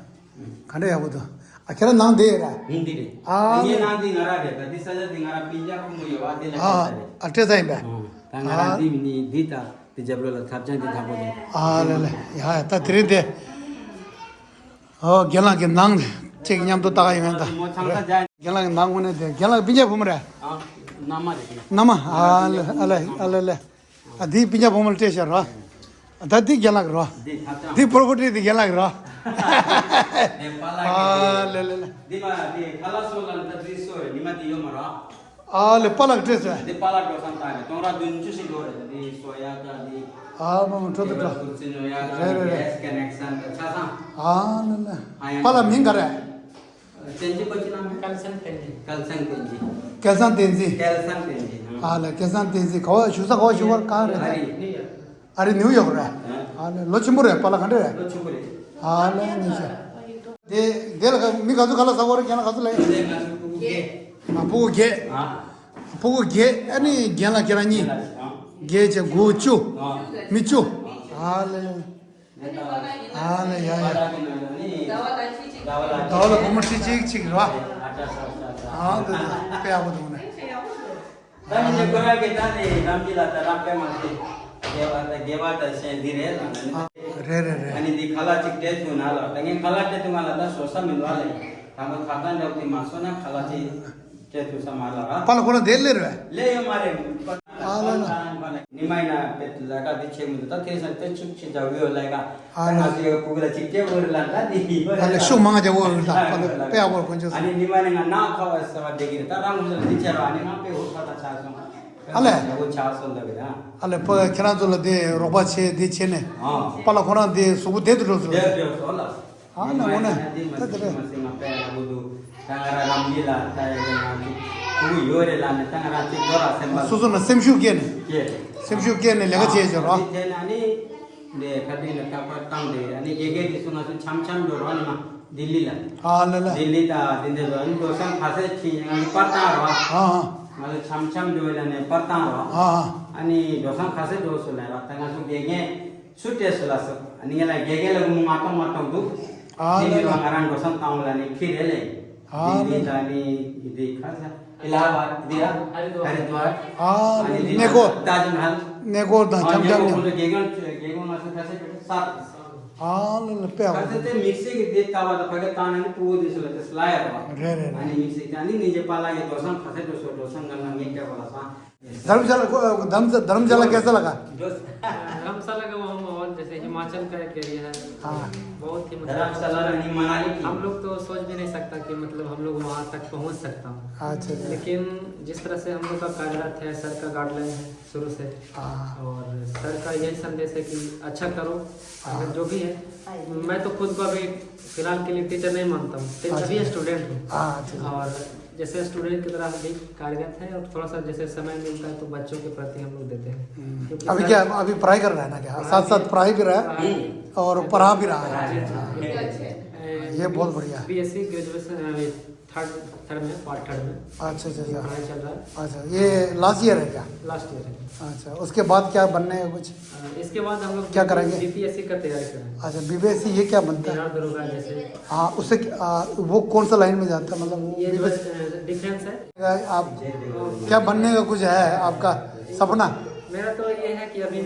ག་འདྲ་ཡག་པོ་འདུག་ཨ་ཁྱེད་རང་ནང་དེ་ར། ཡིན་འདི་རེད། ཨ་ངའི་ནང་དེ་ང་ར་རེད། ད་འདི་ས་ཆ་དེ་ང་ར་སྤུན་ཀྱག་ཕྲུ་གུ་ཡོད་པ་དེ་ལ་ཨ་སྤྲད་ས་རེད། ཨ་སྤྲད་ས་ཡིན་པས། ད་ང་ར་ཨ་འདི་མི་ནི་འདི་ད་འདི་རྒྱབ་ལོགས་ལ་ཐབ་ཆང་དེ་དག་པོ་དེ། ཨ་ལེ་ལེ་ཡ་ཡ། ད་དེ་རིང་དེ། ཨོ་རྒན་ལགས་ཀྱི་ནང་གཅིག་མཉམ་དུ་ལྟ་ག་ཡོང་ཡ་ད། རྒན་ལགས་ཀྱི་ནང་དངོས་གནས་དེ། རྒན་ལགས་སྤུན་ཀྱག་བུ་མོ་རེད། ཨ་མནའ་མ་རེད། མནའ་མ། ཨ་ལེ་ཨ་ལེ་ཨ་ལེ་ལེ། ཨ་འདི་སྤུན་ཀྱག་བུ་མོ་ལ་སྤྲད་བཞག་རོ། ད་འདི་རྒན་ལགས་རོ། འདི་ཐབ་ཆང་། འདི་པོ་རོ་པར་ཊི་དེ་རྒན་ལགས་རོ། འདི་པཱ་ལགས་ཀྱི། ཨ་ལེ་ལེ་ལེ། འདི་མ་འདི་ཁ་ལག་སོ་ལ་ད་འདི་སོ་རེད། ཉི་མ་འདི་ཡོད་མ་རོ། ཨ་ལེ་པཱ་ལགས་སྤྲད་སོ། འདི་པཱ་ལགས་འགྲོ་སོང་བཏང་ནས་སྟོང་ཕྲག་བདུན་ཅུ་ཞིག་འགྲོ་རེད། འདི་སོ་ཡ་ད་འདི། ཨ་མ་མ་འཕྲོ་དུ་འཕྲོ། ཀུར་སི་ཉོ་ཡ་ད། རེད་རེད་རེད། གེ་སི་ཀ་ནེག་ཤན་ད་ཆ་ཚང་། ཨ་ལེ་ལེ། ཨ་ཡ། པཱ་ལགས་མིང་ག་རེ། བཙན་གྱི་པ་ཅི་ནང་མེད། སྐལ་བཟང་བསྟན་འཛིན། སྐལ་བཟང་བསྟན་འཛིན། སྐལ་བཟང་བསྟན་འཛིན། སྐལ་བཟང་བསྟན་འཛིན། ཨ་ལེ་སྐལ་བཟང་བསྟན་འཛིན། ག་བ་བཞུགས་ས་ག་བ་བཞུགས་པར་གང་རེད། ཨ་རི་ནིའུ་ཡོག་ཨ་རི་ནིའུ་ཡོག་རེད། ཨ་ལེ་ལོ་ཆེན་པོ་རེད། པཱ་ལགས་ག་འདྲ་རེད། ལོ་ཆེན་པོ་རེད། ཨ་ལེ་ནི་ཤ། དེ་དེ་ལ་ག་མི་ག་ཚོད་ག་ལ་ཟ་བ་རེད། རྒན་ལགས་ག་ཚོད་ལ་ཡོད། དེ་ང་ཚོ་ཕྲུ་གུ་བརྒྱད། ཨ་ཕྲུ་གུ་བརྒྱད། ཨ་ཕྲུ་གུ་བརྒྱད། ཨ་ནི་རྒན་ལགས་ཁྱེད་རང་གཉིས། ཨ་བརྒྱད་བྱས་དགུ་བཅུ། ཨ་མི་བཅུ། ཨ་ལེ། ཨ་ལེ་ཡ་ཡ། ཟླ་བ་ལ་སྒོར་མོ་ཁྲི་གཅིག་གཅིག་རེད་བ། ཨ་འདི་འདི་དཔེ་ཡག་པོ་འདུག་ནས། ད་ནི་ཁོ་རང་གི་ད་ནི་རང་གི་ལ་ད་རང་དཔེ་མ་ཤེས། དགེ་བ་ད་དགེ་བ་ད་ཞེས་འདི་རེད་ལ་ནི། ཨ་རེད་རེད་རེད། ཨ་ནི་འདི་ཁ་ལག་ཅིག་སྤྲད་ཐུབ་ན་ལ། ད་ངས་ཁ་ལག་སྤྲད་ཐུབ་མ་ལ་ད་ཞོགས་ས་མི་འདུག་ལ། ད་ང་ཁ་ཏང་འདྲ་བོ་དེ་མ་སོང་ན་ཁ་ལག་ཅིག་སྤྲད་ཐུབ་ས་མ་ལ་ར། པཱ་ལགས་ཁོ་རང་དེར་སླེབས་རེད། སླེབས་ཡོད་མ་རེད། ཨ་ལ་ལ། ཉི་མ་ཡིན་ན་དཔེ་ལས་ཀ་འདི་བྱེད་མི་འདུག་ད་དེང་སང་དཔེ་ཕྱུག་ཆེ་འདྲ་བོ་ལས་ཀ། ཨ་ད་ང་ལ། ཚོའི་ཕྲུ་གུ་ལ་ཅིག་སྤྲད་དགོས་རེད་ལ། ད་འདི་ཡིན་པ་ཨ་ལ་རེད། ཤུགས་མང་རྒྱག་དགོས་རེད། ད་ཨ་ནི་པཱ་ལགས་དཔེ་ཡག་པོ་དཀོན་མཆོག་གསུམ། ཨ་ནི་ཉི་མ་ནི་ང་ནག་ཁ་བ་ཟེར་བ་བསྡད་ཀྱི་རེད། ད་རང་ངོས་ལ་འདི་བྱས་ར། ཨ་ནི་ང་དཔེ་འུ་ཚ་ད་ཆགས་སོང་། ཨ་ལས། ཡག་པོ་ཆགས་སོང་ལབ་ཀྱི་རེད། ཨ་ལས་པཱ་ཁྱེད་རང་ཚོ་ལ་དེ་རོགས་པ་བྱས་དེ་བྱས་ནས། ཨ། པཱ་ལགས་ཁོ་རང་དེ་གཟུགས་པོ་བདེ་དུ་འགྲོ་སོང་། བདེ་འགྲོ་སོང་ལ། ཨ་ནི་འོ་ནས་ད་དེ་རེད། ད་ང་རང་རང་གི་ལ་ད་ཡ་གི་ང་ཅིག་ཕྲུ་གུ་ཡོད་རེད་ལ་ནི། ད་ང་རང་ཅིག་ལོ་ར་སེམས་པ་སོ་སོ་ནས་སེམས་ཤུགས་སྐྱེས་ནས། སྐྱེས། སེམས་ཤུགས་སྐྱེས་ནས་ལས་ཀ་བྱས་བྱས་རོགས། དེ་ནས་ཨ་ནི་འདི་ཁ་ཏིང་ལ་རྟག་པར་བཏང་དེ། ཨ་ནི་དགེ་རྒན་དེ་ཚོ་ང་ཚོ་འཆམ་འཆམ་འགྲོ་རོགས་ནི་མ་ལྡི་ལི་ལ། ཨ་ལ་ལ། ལྡི་ལི་ད་དེ་འདྲ་ལ་ཨ་ནི་འགྲོ་སོང་ག་ཚད་ཕྱིན་ང་ཚོ་པར་བཏང་རོགས། ཨ་ཨ། ང་ཚོ་འཆམ་འཆམ་འགྲོ་ལ་ནས་པར་བཏང་རོགས། ཨ་ཨ། ཨ་ནི་འགྲོ་སོང་ག་ཚད་འགྲོ་སོང་ལ་རོགས། ད་ང་ཚོ་དགེ་རྒན་སུ་སྤྲད་སོང་ལ་སོང་། ཨ་ནི་ང་ལ་དགེ་རྒན་ལ་མོ་ང་གཏོང་མ་གཏོང་འདུག་ཨ་དེ་ལ་མི་ལ། ང་རང་འགྲོ་སོང་བཏང་ལ་ནི་ཁྱེར་རེད་ལེ། ཨ་ལ་ལ། ལྡི་ལི་ད་ནི་འདི་ག་ས་ཨི་ལ་ཧ་བཱད་འདི་ཨ་ཧ་རི་དུ་ཝར། ཨ་ཨ་ནི་འདི་གནས་སྐོར། ཏཱཇ་མ་ཧལ། གནས་སྐོར་དང་ཨ་འཆམ་འཆམ་གནས་སྐོར་ནས། ཁོང་ཚོ་དགེ་རྒན་དགེ་རྒན་ང་ཚོ་ཁ་ཤས་ས། ཨ་ལ་ལ་དཔེ་ཁ་ཨ་ཚོད་དེ་དམིགས་བསལ་གྱི་དེ་ལྟ་བ་དང་ཕ་གི་བཏང་ན་ནི་ཕྲུ་གུ་དེ་ཚོ་ལ་དེ་སླ་ཡ་རེད་བ། རེད་རེད་རེད། ཨ་ནི་དམིགས་བསལ་གྱི་ཨ་ནི་ནི་རྗེ་པཱ་ལགས་ཀྱི་འགྲོ་སོང་ག་ཚད་འགྲོ་སོང་། འགྲོ་སོང་ང་ལ་ངས་སྤྲད་པ་ལ་སོང་། धर्मशाला को धर्म धर्मशाला कैसा लगा? धर्मशाला का वहाँ माहौल जैसे हिमाचल का एक एरिया है। हाँ। बहुत ही मतलब धर्मशाला नहीं, मनाली की। हम लोग तो सोच भी नहीं सकता कि मतलब हम लोग वहाँ तक पहुँच सकता हूँ। अच्छा, अच्छा। लेकिन जिस तरह से हम लोग का कायदा है, सर का गाइडलाइन है शुरू से। हाँ। और सर का यही संदेश है कि अच्छा करो, हाँ। अगर जो भी है, मैं तो खुद को अभी फिलहाल के लिए टीचर नहीं मानता हूँ, टीचर अच्छा। भी स्टूडेंट हूँ। हाँ, अच्छा, अच्छा। और जैसे स्टूडेंट की तरह हम भी कार्यरत हैं और थोड़ा सा जैसे समय मिलता है तो बच्चों के प्रति हम लोग देते हैं। हम्म। क्योंकि अभी सर क्या, अभी पढ़ाई कर रहा है ना क्या? पढ़ाई साथ भी, साथ पढ़ाई भी रहा है पढ़ाई भी। और पढ़ा भी रहा है। पढ़ाई भी। ये बहुत बढ़िया है। बीएससी ग्रेजुएशन, अ, थर्ड, थर्ड में, पार्ट थर्ड में। अच्छा, अच्छा, अच्छा। पढ़ाई चल रहा है। अच्छा, ये लास्ट ईयर है क्या? लास्ट ईयर है। अच्छा, उसके बाद क्या बनने का कुछ? अ, इसके बाद हम लोग क्या करेंगे? बीपीएससी का तैयारी कर रहे हैं। अच्छा, बीपीएससी ये क्या बनता है? बिहार दरोगा जैसे। हाँ, उससे क-, आ, वो कौन सा लाइन में जाता है, मतलब, वो ये जो, बीपीएससी? अ, डिफेंस है। आप क्या बनने का कुछ है आपका सपना? मेरा तो ये है कि अभी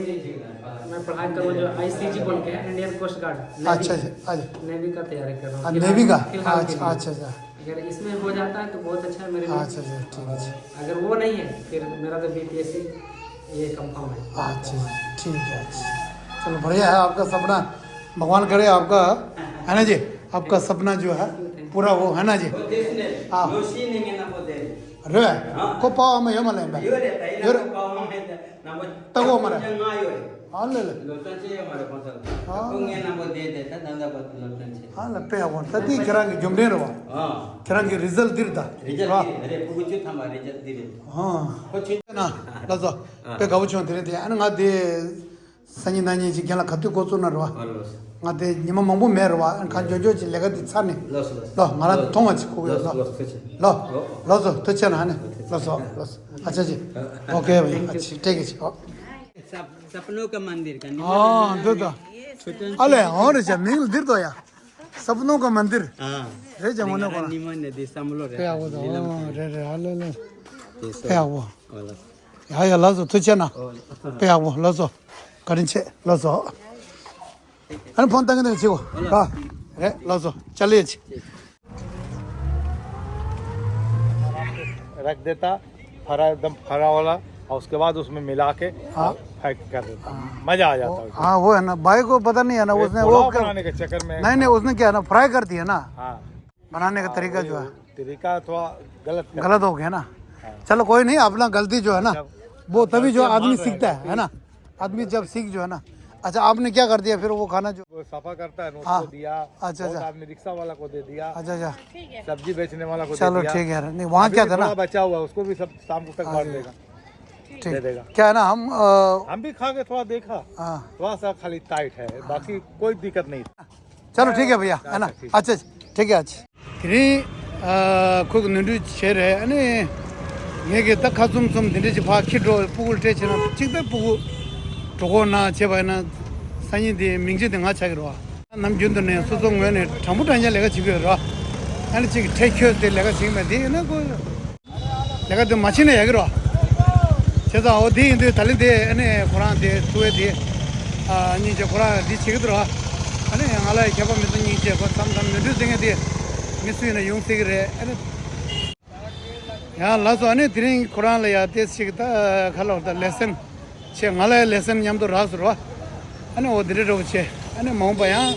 मैं पढ़ाई करूँ जो आईसीजी बोल के है, इंडियन कोस्ट गार्ड, नेवी। अच्छा, अच्छा, अच्छा। नेवी का तैयारी कर रहा हूँ हाँ, फिलहाल, नेवी का? फिलहाल के अच्छा, लिए। अच्छा, अच्छा। अगर इसमें हो जाता है तो बहुत अच्छा है मेरे लिए। अच्छा, अच्छा, ठीक है। अगर वो नहीं है फिर मेरा तो बीपीएससी ये कंफर्म है। अच्छा, ठीक है, अच्छा। चलो, बढ़िया है आपका सपना, भगवान करे आपका, है ना जी, आपका सपना जो है पूरा हो, है ना जी? वो देश ने, हाँ। योशी ने ना वो दे। रे, हाँ। को पाव में यो मले बे। यो रे, ताई यो रे। ना को पाव में ना वो। तगो मरे। जंगा यो रे। हाँ, ले ले। लोचन से हमारे पास। हाँ। को ने ना वो दे देता, धंधा बात लोचन से। हाँ, ले पे वो, तदी करा के जुमने रवा। हाँ। करा के रिजल्ट दिर दा। रिजल्ट वाह। दिर, अरे, पूछो था हमारा रिजल्ट दिर। हाँ। कुछ ना, लजो। ཨ། དཔེ་དགའ་པོ་བྱུང་། དེ་རིང་དེ་ཨ་ནི་ང་དེ་སང་ཉིན་གནངས་ཉིན་ཅིག་རྒན་ལགས་ག་དུས་འགོ་བཙུགས་ན་རེད་བ། ཨ་ལོས། ང་དེ་ཉི་མ་མང་པོ་མེད་རེད་བ། ཨ་ནི་གང་མགྱོགས་མགྱོགས་ཅིག་ལས་ཀ་འདི་ཚར་ནས། ལོས་ལོས། ལོ་ང་རང་ལོས། མཐོང་བ་ཅིག་ཁུག་ཡོད་ལོས་ལོ། ལོས། ཐུགས་རྗེ་ཆེ། ལོ། ལོ། ལོ་ཚོ་ཐུགས་རྗེ་ཆེ་ན་ཧ་ནི། ལོ་ཚོ་ལོ་ཚོ། ཨ་ཅག་ཅིག་ཨོ་ཀེ་བ་ཡིན། ཨ་ཅིག་སྤྲད་གི་ཅིག་ཨོ། सप- सपनों का मंदिर का ཨ་འདི་ད། ཨ་ལས་འོང་རེད་ཅག་མིང་འདིར་དོ་ཡ། सपनों का मंदिर ཨ། རེད་ཅག་ངོ་ནས་གོ་ན། ཉི་མ་ནས་འདི་བསམ་བློ་རེད། དཔེ་ཡག་པོ་འདུག་ཨོ་རེད་རེད། ཨ་ལས་ལས། དཔེ་ཡག་པོ། ཡ་ཡ་ལགས་སོ་ཐུགས་རྗེ་ཆེ་ན། དཔེ་ཡག་པོ་ལགས་སོ། བཀའ་དྲིན་ཆེ་ལགས་སོ། ཨ་ནི་ཕོན་བཏང་གི་འདུག་ཅིག་གོ་ལ། རེད་ལགས་སོ། ཅ་ལེ་ཅི། रख देता, फरा, एकदम फरा वाला, और उसके बाद उसमें मिला के हाँ। पैक कर देता। हाँ। मजा आ जाता। वो, है। हाँ, वो है ना, भाई को पता नहीं है ना, उसने वो पुलाव बनाने के चक्कर में नहीं नहीं, उसने क्या है ना, फ्राई कर दिया ना। हाँ। बनाने का तरीका जो है। तरीका थोड़ा गलत कर गलत हो गया ना। हाँ। चलो कोई नहीं, अपना गलती जो है ना, अच्छा, वो तभी जो आदमी सीखता है, है ना। आदमी जब सीख जो है ना। अच्छा, आपने क्या कर दिया फिर वो खाना जो वो सफा करता है ना, उसको हाँ। दिया। अच्छा, बहुत अच्छा। आदमी रिक्शा वाला को दे दिया। अच्छा, अच्छा। सब्जी बेचने वाला को दे चलो दिया। ठीक है, नहीं वहाँ अभी क्या भी था ना। थोड़ा बचा हुआ है, उसको भी सब शाम को तक बांट अच्छा। देगा। ठीक। दे देगा। क्या है ना, हम, अ, हम भी खा के थोड़ा देखा। हाँ। थोड़ा सा खाली टाइट है, बाकी कोई दिक्कत नहीं। चलो ठीक है भैया, है ना? अच्छा, ठीक। अच्छा, ठीक है। अच्छा। དེ་རིང་ཨ་ཁོ་གི་ནོར་འཁྲུལ་བྱས་རེད། ཨ་ནི་ངས་གི་ད་ཁ་བཙུམ་བཙུམ་དེ་འདྲ་ཅིག་ཕར་འཁྱེར་འགྲོ། སྤུ་གུ་སྤྲད་བྱས་ན་གཅིག་ད་སྤུ་གུ་གྲོད་ཁོག་ན་བྱས་པ་ཡིན་ན་སང་ཉིན་དེ་མིང་ཚིག་དེ་ང་ཆགས་ཀྱི་རེད་བ། ནམ་རྒྱུན་དུ་ནས་སོ་སོ་ངོས་ནས་དྲང་པོ་དྲང་རྐྱང་ལས་ཀ་བྱེད་ཀྱི་ཡོད་རེད་བ། ཨ་ནི་གཅིག་ཁྲེལ་འཁྱོལ་ཏེ་ལས་ཀ་བྱེད་ཀྱི་མེད། དེ་ཡིན་ན་ཁོ། ལས་ཀ་དེ་མ་བྱེད་ན་ཡག་གི་རེད་བ། བྱས་ཙང་འོ་དེ་ཡིན་དུས་ད་ལན་དེ་ཨ་ནི་ཁོ་རང་དེ་ཐུ་བེ་དེ་ཨ་སྙིང་རྗེ་ཁོ་རང་འདི་བྱེད་ཀྱི་འདུག་ར། ཨ་ནི་ང་ལ་མཁས་པ་མི་ཚོ་སྙིང་རྗེ་ཁོ་མཚམས་མཚམས་ནོར་འཁྲུལ་ཟེར་མཁན་དེ་མི་སུ་ཡིན་ན་ཡོང་སྲིད་ཀྱི་རེད། ཨ་ནི་ཡང་ལགས་སོ། ཨ་ནི་དེ་རིང་ཁོ་རང་ལ་ཡ་དེ་ཞིག་ད་ཁ་ལོ་ད་ལེ་སན་བྱས། ང་ལ་ཡ་ལེ་སན་མཉམ་དུ་རག་སོང་ར། ཨ་ནི་འོ་དེ་འདྲ་འདྲ་པོ་བྱས། ཨ་ནི་མ་འོངས་པ་ཡང་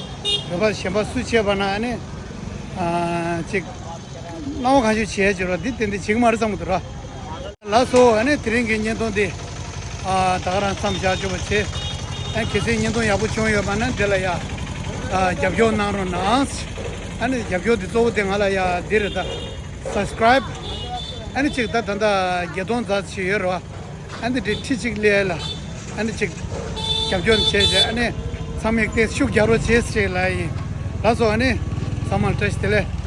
བོད་པ་གཞན་པ་སུ་བྱས་པ་ན་ཨ་ནི་ཨ་ཅིག་སྣང་བ་གང་ཞིག་བྱས་བྱས་རོགས་འདི་ཏན་ཏན་བྱེད་ཀྱི་མ་རེད་བསམ་གྱི་འདུག་ར། ལགས་སོ། ཨ་ནི་དེ་རིང་གི་བརྙན་ཐུང་འདི་ཨ་ད་ག་རང་མཚམས་བཞག་ཆོག་པ་བྱས། ཨ་གལ་སྲིད་བརྙན་ཐུང་ཡག་པོ་བྱུང་ཡོད་པ་ན་འདི་ལ་ཡ་ཨ་རྒྱབ་སྐྱོར་གནང་རོགས་གནང་། ཨ་ནི་རྒྱབ་སྐྱོར་འདི་གཙོ་བོ་དེ་ང་ལ་ཡ་འདི་རེད་ད། སབ་སི་ཀ་རའིབ། ཨ་ནི་གཅིག་ད་ད་ལྟ་བརྒྱད་སྟོང་ཙམ་ཞིག་ཡོད་རེད་བ། ཨ་ནི་འདི་ཁྲི་གཅིག་སླེབས་ལ། ཨ་ནི་གཅིག་རྒྱབ་སྐྱོར་བྱས་བྱས། ཨ་ནི་ཚང་མས་དེ་ཤུགས་རྒྱག་རོགས་བྱེད་ཅེས་ལབ་ཡིན། ལགས་སོ། ཨ་ནི་ཚང་མར་བཀྲ་ཤིས་བདེ་ལེགས།